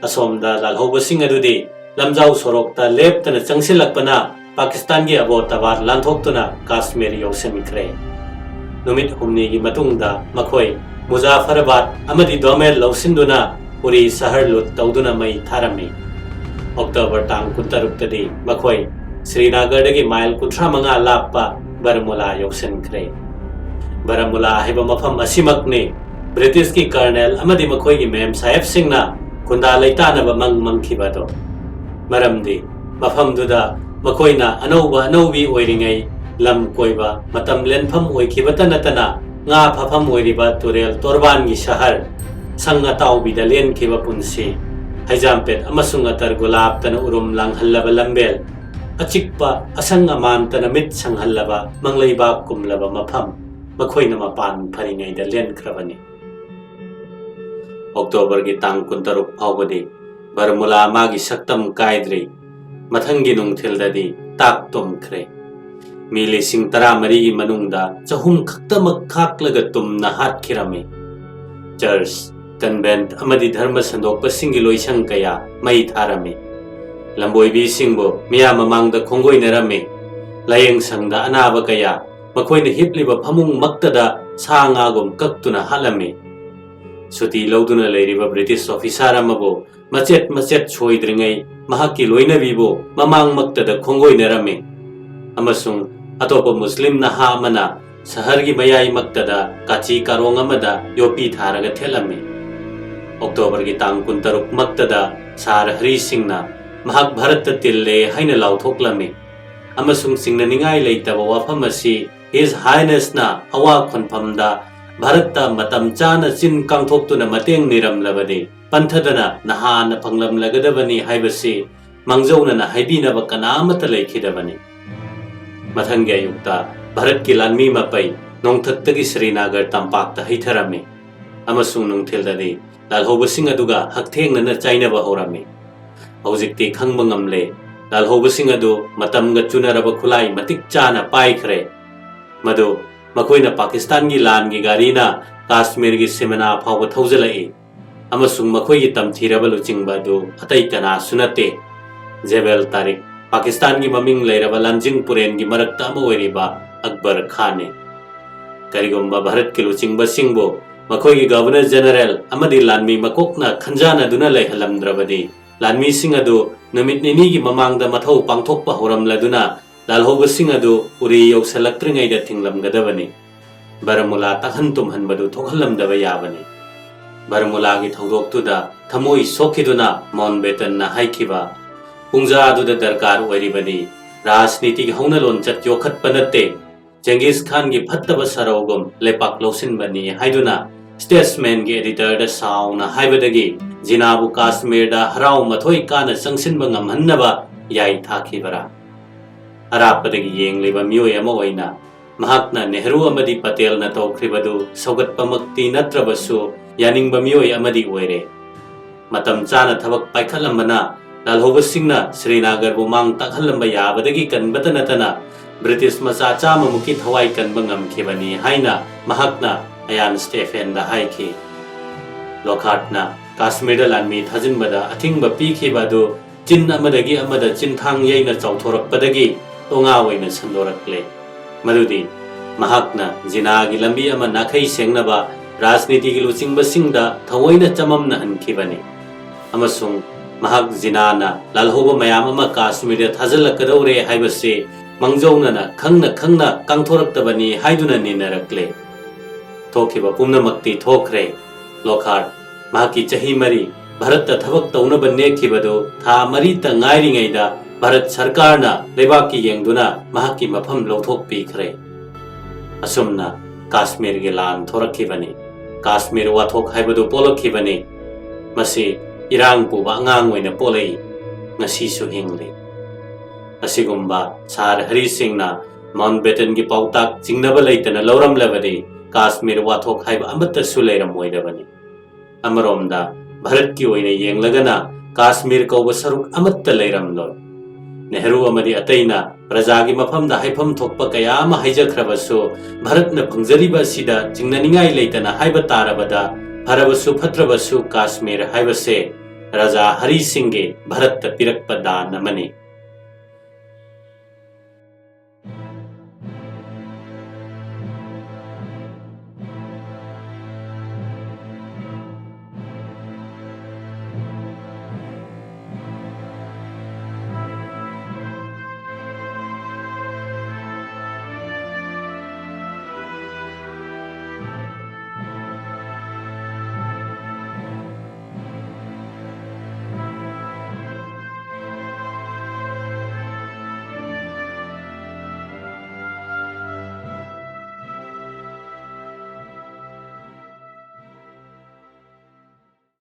ꯑꯁꯣꯝꯗ ꯂꯥꯜꯍꯧꯕꯁꯤꯡ ꯑꯗꯨꯗꯤ ꯂꯝꯖꯥꯎ ꯁꯣꯔꯣꯛꯇ ꯂꯦꯞꯇꯅ ꯆꯪꯁꯤꯜꯂꯛꯄꯅ ꯄꯥꯀꯤꯁꯇꯥꯟꯒꯤ ꯑꯕꯣꯇꯥꯕꯥꯗ ꯂꯥꯟꯊꯣꯛꯇꯨꯅ ꯀꯥꯁꯃꯤꯔ ꯌꯧꯁꯤꯟꯈ꯭ꯔꯦ꯫ ꯅꯨꯃꯤꯠ ꯍꯨꯝꯅꯤꯒꯤ ꯃꯇꯨꯡꯗ ꯃꯈꯣꯏ ꯃꯨꯖꯥꯐꯔꯕꯥꯗ ꯑꯃꯗꯤ ꯗꯣꯃꯦꯜ ꯂꯧꯁꯤꯟꯗꯨꯅ ꯎꯔꯤ ꯁꯍꯔ ꯂꯨꯠ ꯇꯧꯗꯨꯅ ꯃꯩ ꯊꯥꯔꯝꯃꯤ꯫ ꯑꯣꯛꯇꯣꯕꯔ ꯇꯥꯡ ꯀꯨꯟꯇꯔꯨꯛꯇꯗꯤ ꯃꯈꯣꯏ ꯁ꯭ꯔꯤꯅꯥꯒꯔꯗꯒꯤ ꯃꯥꯏꯜ ꯀꯨꯟꯊ꯭ꯔꯥ ꯃꯉꯥ ꯂꯥꯞꯄ ꯕꯔꯃꯨꯂꯥ ꯌꯧꯁꯤꯟꯈ꯭ꯔꯦ꯫ ꯕꯔꯃꯨꯂꯥ ꯍꯥꯏꯕ ꯃꯐꯝ ꯑꯁꯤꯃꯛꯅꯤ ꯕ꯭ꯔꯤꯇꯤꯁꯀꯤ ꯀꯔꯅꯦꯜ ꯑꯃꯗꯤ ꯃꯈꯣꯏꯒꯤ ꯃꯦꯝ ꯁꯥꯍꯦꯕꯁꯤꯡꯅ ꯈꯨꯟꯗꯥ ꯂꯩꯇꯥꯅꯕ ꯃꯪ ꯃꯪꯈꯤꯕ ꯑꯗꯣ꯫ ꯃꯔꯝꯗꯤ ꯃꯐꯝꯗꯨꯗ ꯃꯈꯣꯏꯅ ꯑꯅꯧꯕ ꯑꯅꯧꯕꯤ ꯑꯣꯏꯔꯤꯉꯩ ꯂꯝ ꯀꯣꯏꯕ ꯃꯇꯝ ꯂꯦꯟꯐꯝ ꯑꯣꯏꯈꯤꯕꯇ ꯅꯠꯇꯅ ꯉꯥ ꯐꯥꯐꯝ ꯑꯣꯏꯔꯤꯕ ꯇꯨꯔꯦꯜ ꯇꯣꯔꯕꯥꯟꯒꯤ ꯁꯍꯔ, ꯁꯪ ꯑꯇꯥꯎꯕꯤꯗ ꯂꯦꯟꯈꯤꯕ ꯄꯨꯟꯁꯤ, ꯍꯩꯖꯥꯝꯄꯦꯠ ꯑꯃꯁꯨꯡ ꯑꯇꯔ ꯒꯨꯂꯥꯞꯇꯅ ꯎꯔꯨꯝ ꯂꯥꯡꯍꯜꯂꯕ ꯂꯝꯕꯦꯜ, ꯑꯆꯤꯛꯄ ꯑꯁꯪ ꯑꯃꯥꯟꯇꯅ ꯃꯤꯠ ꯁꯪꯍꯜꯂꯕ ꯃꯪꯂꯩꯕꯥꯛ ꯀꯨꯝꯂꯕ ꯃꯐꯝ ꯃꯈꯣꯏꯅ ꯃꯄꯥꯟ ꯐꯔꯤꯉꯩꯗ ꯂꯦꯟꯈ꯭ꯔꯕꯅꯤ꯫ ꯑꯣꯛꯇꯣꯕꯔꯒꯤ ꯇꯥꯡ ꯀꯨꯟꯇꯔꯨꯛ ꯐꯥꯎꯕꯗꯤ ꯕꯔꯃꯨꯂꯥ ꯃꯥꯒꯤ ꯁꯛꯇꯝ ꯀꯥꯏꯗ꯭ꯔꯤ꯫ ꯃꯊꯪꯒꯤ ꯅꯨꯡꯊꯤꯜꯗꯗꯤ ꯇꯥꯛ ꯇꯨꯝꯈ꯭ꯔꯦ꯫ ꯃꯤ ꯂꯤꯁꯤꯡ ꯇꯔꯥꯃꯔꯤꯒꯤ ꯃꯅꯨꯡꯗ ꯆꯍꯨꯝ ꯈꯛꯇꯃꯛ ꯈꯥꯛꯂꯒ ꯇꯨꯝꯅ ꯍꯥꯠꯈꯤꯔꯝꯃꯤ꯫ ꯆꯔꯆ, ꯀꯟꯚꯦꯟꯠ ꯑꯃꯗꯤ ꯙꯔꯃ ꯁꯟꯗꯣꯛꯄꯁꯤꯡꯒꯤ ꯂꯣꯏꯁꯪ ꯀꯌꯥ ꯃꯩ ꯊꯥꯔꯝꯃꯤ꯫ ꯂꯝꯕꯣꯏꯕꯤꯁꯤꯡꯕꯨ ꯃꯤꯌꯥꯝ ꯃꯃꯥꯡꯗ ꯈꯣꯡꯒꯣꯏꯅꯔꯝꯃꯤ꯫ ꯂꯥꯌꯦꯡ ꯁꯪꯗ ꯑꯅꯥꯕ ꯀꯌꯥ ꯃꯈꯣꯏꯅ ꯍꯤꯞꯂꯤꯕ ꯐꯃꯨꯡꯃꯛꯇꯗ ꯁꯥ ꯉꯥꯒꯨꯝ ꯀꯛꯇꯨꯅ ꯍꯥꯠꯂꯝꯃꯤ꯫ ꯁꯨꯇꯤ ꯂꯧꯗꯨꯅ ꯂꯩꯔꯤꯕ ꯕ꯭ꯔꯤꯇꯤꯁ ꯑꯣꯐꯤꯁꯥꯔ ꯑꯃꯕꯨ ꯃꯆꯦꯠ ꯃꯆꯦꯠ ꯁꯣꯏꯗ꯭ꯔꯤꯉꯩ ꯃꯍꯥꯛꯀꯤ ꯂꯣꯏꯅꯕꯤꯕꯨ ꯃꯃꯥꯡꯃꯛꯇꯗ ꯈꯣꯡꯒꯣꯏꯅꯔꯝꯃꯤ꯫ ꯑꯃꯁꯨꯡ ꯑꯇꯣꯞꯄ ꯃꯨꯁꯂꯤꯝ ꯅꯍꯥ ꯑꯃꯅ ꯁꯍꯔꯒꯤ ꯃꯌꯥꯏꯃꯛꯇꯗ ꯀꯥꯆꯤ ꯀꯥꯔꯣꯡ ꯑꯃꯗ ꯌꯣꯠꯄꯤ ꯊꯥꯔꯒ ꯊꯦꯠꯂꯝꯃꯤ꯫ ꯑꯣꯛꯇꯣꯕꯔꯒꯤ ꯇꯥꯡ ꯀꯨꯟꯇꯔꯨꯛꯃꯛꯇꯗ ꯁꯥꯔ ꯍꯔꯤ ꯁꯤꯡꯅ ꯃꯍꯥꯛ ꯚꯥꯔꯠꯇ ꯇꯤꯜꯂꯦ ꯍꯥꯏꯅ ꯂꯥꯎꯊꯣꯛꯂꯝꯃꯤ꯫ ꯑꯃꯁꯨꯡ ꯆꯤꯡꯅꯅꯤꯡꯉꯥꯏ ꯂꯩꯇꯕ ꯋꯥꯐꯝ ꯑꯁꯤ His Highness ꯅ ꯑꯋꯥ ꯈꯣꯟꯐꯝꯗ ꯚꯥꯔꯠꯇ ꯃꯇꯝ ꯆꯥꯅ ꯆꯤꯟ ꯀꯥꯡꯊꯣꯛꯇꯨꯅ ꯃꯇꯦꯡ ꯅꯤꯔꯝꯂꯕꯗꯤ ꯄꯟꯊꯗꯅ ꯅꯍꯥꯟꯅ ꯐꯪꯂꯝꯂꯒꯗꯕꯅꯤ ꯍꯥꯏꯕꯁꯤ ꯃꯥꯡꯖꯧꯅꯅ ꯍꯥꯏꯕꯤꯅꯕ ꯀꯅꯥ ꯑꯃꯠꯇ ꯂꯩꯈꯤꯗꯕꯅꯤ꯫ ꯃꯊꯪꯒꯤ ꯑꯌꯨꯛꯇ ꯚꯥꯔꯠꯀꯤ ꯂꯥꯟꯃꯤ ꯃꯄꯩ ꯅꯣꯡꯊꯛꯇꯒꯤ ꯁ꯭ꯔꯤꯅꯥꯒꯔ ꯇꯝꯄꯥꯛꯇ ꯍꯩꯊꯔꯝꯃꯤ ꯑꯃꯁꯨꯡ ꯅꯨꯡꯊꯤꯜꯗꯗꯤ ꯂꯥꯜꯍꯧꯕꯁꯤꯡ ꯑꯗꯨꯒ ꯍꯛꯊꯦꯡꯅꯅ ꯆꯥꯏꯅꯕ ꯍꯧꯔꯝꯃꯤ꯫ ꯍꯧꯖꯤꯛꯇꯤ ꯈꯪꯕ ꯉꯝꯂꯦ, ꯂꯥꯜꯍꯧꯕꯁꯤꯡ ꯑꯗꯨ ꯃꯇꯝꯒ ꯆꯨꯅꯔꯕ ꯈꯨꯠꯂꯥꯏ ꯃꯇꯤꯛ ꯆꯥꯅ ꯄꯥꯏꯈ꯭ꯔꯦ꯫ ꯃꯗꯨ ꯃꯈꯣꯏꯅ ꯄꯥꯀꯤꯁꯇꯥꯟꯒꯤ ꯂꯥꯟꯒꯤ ꯒꯥꯔꯤꯅ ꯀꯥꯁꯃꯤꯔꯒꯤ ꯁꯤꯃꯅꯥ ꯐꯥꯎꯕ ꯊꯧꯖꯤꯜꯂꯛꯏ꯫ ꯑꯃꯁꯨꯡ ꯃꯈꯣꯏꯒꯤ ꯇꯝꯊꯤꯔꯕ ꯂꯨꯆꯤꯡꯕ ꯑꯗꯨ ꯑꯇꯩ ꯀꯅꯥꯁꯨ ꯅꯠꯇꯦ, ꯖꯦꯕꯦꯜ ꯇꯥꯔꯤꯛ, ꯄꯥꯀꯤꯁꯇꯥꯟꯒꯤ ꯃꯃꯤꯡ ꯂꯩꯔꯕ ꯂꯥꯟꯖꯤꯡ ꯄꯨꯔꯦꯟꯒꯤ ꯃꯔꯛꯇ ꯑꯃ ꯑꯣꯏꯔꯤꯕ ꯑꯛꯕꯔ ꯈꯥꯟꯅꯤ꯫ ꯀꯔꯤꯒꯨꯝꯕ ꯚꯥꯔꯠꯀꯤ ꯂꯨꯆꯤꯡꯕꯁꯤꯡꯕꯨ ꯃꯈꯣꯏꯒꯤ ꯒꯚꯔꯅꯔ ꯖꯦꯅꯔꯦꯜ ꯑꯃꯗꯤ ꯂꯥꯟꯃꯤ ꯃꯀꯣꯛꯅ ꯈꯟꯖꯥꯅꯗꯨꯅ ꯂꯩꯍꯜꯂꯝꯗ꯭ꯔꯕꯗꯤ, ꯂꯥꯟꯃꯤꯁꯤꯡ ꯑꯗꯨ ꯅꯨꯃꯤꯠ ꯅꯤꯅꯤꯒꯤ ꯃꯃꯥꯡꯗ ꯃꯊꯧ ꯄꯥꯡꯊꯣꯛꯄ ꯍꯧꯔꯝꯂꯗꯨꯅ, ꯂꯥꯜꯍꯧꯕꯁꯤꯡ ꯑꯗꯨ ꯎꯔꯤ ꯌꯧꯁꯤꯜꯂꯛꯇ꯭ꯔꯤꯉꯩꯗ ꯊꯤꯡꯂꯝꯒꯗꯕꯅꯤ꯫ ꯕꯔꯃꯨꯂꯥ ꯇꯥꯛꯍꯟ ꯇꯨꯝꯍꯟꯕꯗꯨ ꯊꯣꯛꯍꯜꯂꯝꯗꯕ ꯌꯥꯕꯅꯤ꯫ ꯕꯔꯃꯨꯂꯥꯒꯤ ꯊꯧꯗꯣꯛꯇꯨꯗ ꯊꯃꯣꯏ ꯁꯣꯛꯈꯤꯗꯨꯅ ꯃꯥꯎꯟꯕꯦꯇꯟꯅ ꯍꯥꯏꯈꯤꯕ, "ꯄꯨꯡꯖꯥꯗꯨꯗ ꯗꯔꯀꯥꯔ ꯑꯣꯏꯔꯤꯕꯗꯤ ꯔꯥꯖꯅꯤꯇꯤꯒꯤ ꯍꯧꯅꯂꯣꯟ ꯆꯠ ꯌꯣꯛꯈꯠꯄ ꯅꯠꯇꯦ, ꯖꯦꯡꯒꯤꯁ ꯈꯥꯟꯒꯤ ꯐꯠꯇꯕ ꯁꯔꯧꯒꯨꯝ ꯂꯩꯄꯥꯛ ꯂꯧꯁꯤꯟꯕꯅꯤ" ꯍꯥꯏꯗꯨꯅ ꯁ꯭ꯇꯦꯠꯁꯃꯦꯟꯒꯤ ꯑꯦꯗꯤꯇꯔꯗ ꯁꯥꯎꯅ ꯍꯥꯏꯕꯗꯒꯤ ꯖꯤꯅꯥꯕꯨ ꯀꯥꯁꯃꯤꯔꯗ ꯍꯔꯥꯎ ꯃꯊꯣꯏ ꯀꯥꯅ ꯆꯪꯁꯤꯟꯕ ꯉꯝꯍꯟꯅꯕ ꯌꯥꯏ ꯊꯥꯈꯤꯕꯔꯥ? ꯑꯔꯥꯞꯄꯗꯒꯤ ꯌꯦꯡꯂꯤꯕ ꯃꯤꯑꯣꯏ ꯑꯃ ꯑꯣꯏꯅ ꯃꯍꯥꯛꯅ ꯅꯦꯍꯔꯨ ꯑꯃꯗꯤ ꯄꯇꯦꯜꯅ ꯇꯧꯈ꯭ꯔꯤꯕꯗꯨ ꯁꯧꯒꯠꯄꯃꯛꯇꯤ ꯅꯠꯇ꯭ꯔꯕꯁꯨ, ꯌꯥꯅꯤꯡꯕ ꯃꯤꯑꯣꯏ ꯑꯃꯗꯤ ꯑꯣꯏꯔꯦ꯫ ꯃꯇꯝ ꯆꯥꯅ ꯊꯕꯛ ꯄꯥꯏꯈꯠꯂꯝꯕꯅ ꯂꯥꯜꯍꯧꯕꯁꯤꯡꯅ ꯁ꯭ꯔꯤꯅꯥꯒꯔꯕꯨ ꯃꯥꯡ ꯇꯥꯛꯍꯜꯂꯝꯕ ꯌꯥꯕꯗꯒꯤ ꯀꯟꯕꯇ ꯅꯠꯇꯅ, ꯕ꯭ꯔꯤꯇꯤꯁ ꯃꯆꯥ ꯆꯥꯝꯃꯃꯨꯛꯀꯤ ꯊꯋꯥꯏ ꯀꯟꯕ ꯉꯝꯈꯤꯕꯅꯤ ꯍꯥꯏꯅ ꯃꯍꯥꯛꯅ ꯑꯌꯥꯟ ꯁ꯭ꯇꯦꯐꯦꯟꯗ ꯍꯥꯏꯈꯤ꯫ ꯂꯣꯈꯥꯔꯠꯅ ꯀꯥꯁꯃꯤꯔꯗ ꯂꯥꯟꯃꯤ ꯊꯥꯖꯤꯟꯕꯗ ꯑꯊꯤꯡꯕ ꯄꯤꯈꯤꯕ ꯑꯗꯨ ꯆꯤꯟ ꯑꯃꯗꯒꯤ ꯑꯃꯗ ꯆꯤꯟꯊꯥꯡ ꯌꯩꯅ ꯆꯥꯎꯊꯣꯔꯛꯄꯗꯒꯤ ꯇꯣꯉꯥ ꯑꯣꯏꯅ ꯁꯟꯗꯣꯔꯛꯂꯦ꯫ ꯃꯗꯨꯗꯤ ꯃꯍꯥꯛꯅ ꯖꯤꯅꯥꯒꯤ ꯂꯝꯕꯤ ꯑꯃ ꯅꯥꯈꯩ ꯁꯦꯡꯅꯕ ꯔꯥꯖꯅꯤꯇꯤꯒꯤ ꯂꯨꯆꯤꯡꯕꯁꯤꯡꯗ ꯊꯑꯣꯏꯅ ꯆꯃꯝꯅꯍꯟꯈꯤꯕꯅꯤ꯫ ꯑꯃꯁꯨꯡ ꯃꯍꯥꯛ ꯖꯤꯅꯥꯅ ꯂꯥꯜꯍꯧꯕ ꯃꯌꯥꯝ ꯑꯃ ꯀꯥꯁꯃꯤꯔꯗ ꯊꯥꯖꯤꯜꯂꯛꯀꯗꯧꯔꯦ ꯍꯥꯏꯕꯁꯤ ꯃꯥꯡꯖꯧꯅꯅ ꯈꯪꯅ ꯈꯪꯅ ꯀꯥꯡꯊꯣꯔꯛꯇꯕꯅꯤ ꯍꯥꯏꯗꯨꯅ ꯅꯩꯅꯔꯛꯂꯦ꯫ ꯊꯣꯛꯈꯤꯕ ꯄꯨꯝꯅꯃꯛꯇꯤ ꯊꯣꯛꯈ꯭ꯔꯦ꯫ ꯂꯣꯈꯥꯔꯠ ꯃꯍꯥꯛꯀꯤ ꯆꯍꯤ ꯃꯔꯤ ꯚꯥꯔꯠꯇ ꯊꯕꯛ ꯇꯧꯅꯕ ꯅꯦꯛꯈꯤꯕꯗꯨ ꯊꯥ ꯃꯔꯤꯇ ꯉꯥꯏꯔꯤꯉꯩꯗ ꯚꯥꯔꯠ ꯁꯔꯀꯥꯔꯅ ꯂꯩꯕꯥꯛꯀꯤ ꯌꯦꯡꯗꯨꯅ ꯃꯍꯥꯛꯀꯤ ꯃꯐꯝ ꯂꯧꯊꯣꯛꯄꯤꯈ꯭ꯔꯦ꯫ ꯑꯁꯨꯝꯅ ꯀꯥꯁꯃꯤꯔꯒꯤ ꯂꯥꯟ ꯊꯣꯔꯛꯈꯤꯕꯅꯤ꯫ ꯀꯥꯁꯃꯤꯔ ꯋꯥꯊꯣꯛ ꯍꯥꯏꯕꯗꯨ ꯄꯣꯛꯂꯛꯈꯤꯕꯅꯤ꯫ ꯃꯁꯤ ꯏꯔꯥꯡ ꯄꯨꯕ ꯑꯉꯥꯡ ꯑꯣꯏꯅ ꯄꯣꯛꯂꯛꯏ꯫ ꯉꯁꯤꯁꯨ ꯍꯤꯡꯂꯤ꯫ ꯑꯁꯤꯒꯨꯝꯕ ꯁꯥꯔ ꯍꯔꯤ ꯁꯤꯡꯅ ꯃꯥꯎꯟꯕꯦꯇꯟꯒꯤ ꯄꯥꯎꯇꯥꯛ ꯆꯤꯡꯅꯕ ꯂꯩꯇꯅ ꯂꯧꯔꯝꯂꯕꯗꯤ ꯀꯥꯁꯃꯤꯔ ꯋꯥꯊꯣꯛ ꯍꯥꯏꯕ ꯑꯃꯠꯇꯁꯨ ꯂꯩꯔꯝꯃꯣꯏꯗꯕꯅꯤ꯫ ꯑꯃꯔꯣꯝꯗ ꯚꯥꯔꯠꯀꯤ ꯑꯣꯏꯅ ꯌꯦꯡꯂꯒꯅ ꯀꯥꯁꯃꯤꯔ ꯀꯧꯕ ꯁꯔꯨꯛ ꯑꯃꯠꯇ ꯂꯩꯔꯝꯂꯣꯏ꯫ ꯅꯦꯍꯔꯨ ꯑꯃꯗꯤ ꯑꯇꯩꯅ ꯄ꯭ꯔꯖꯥꯒꯤ ꯃꯐꯝꯗ ꯍꯥꯏꯐꯝ ꯊꯣꯛꯄ ꯀꯌꯥ ꯑꯃ ꯍꯥꯏꯖꯈ꯭ꯔꯕꯁꯨ, ꯚꯥꯔꯠꯅ ꯐꯪꯖꯔꯤꯕ ꯑꯁꯤꯗ ꯆꯤꯡꯅꯅꯤꯡꯉꯥꯏ ꯂꯩꯇꯅ ꯍꯥꯏꯕ ꯇꯥꯔꯕꯗ, ꯐꯔꯕꯁꯨ ꯐꯠꯇ꯭ꯔꯕꯁꯨ ꯀꯥꯁꯃꯤꯔ ꯍꯥꯏꯕꯁꯦ ꯔꯥꯖꯥ ꯍꯔꯤ ꯁꯤꯡꯒꯤ ꯚꯥꯔꯠꯇ ꯄꯤꯔꯛꯄ ꯗꯥꯟ ꯑꯃꯅꯤ꯫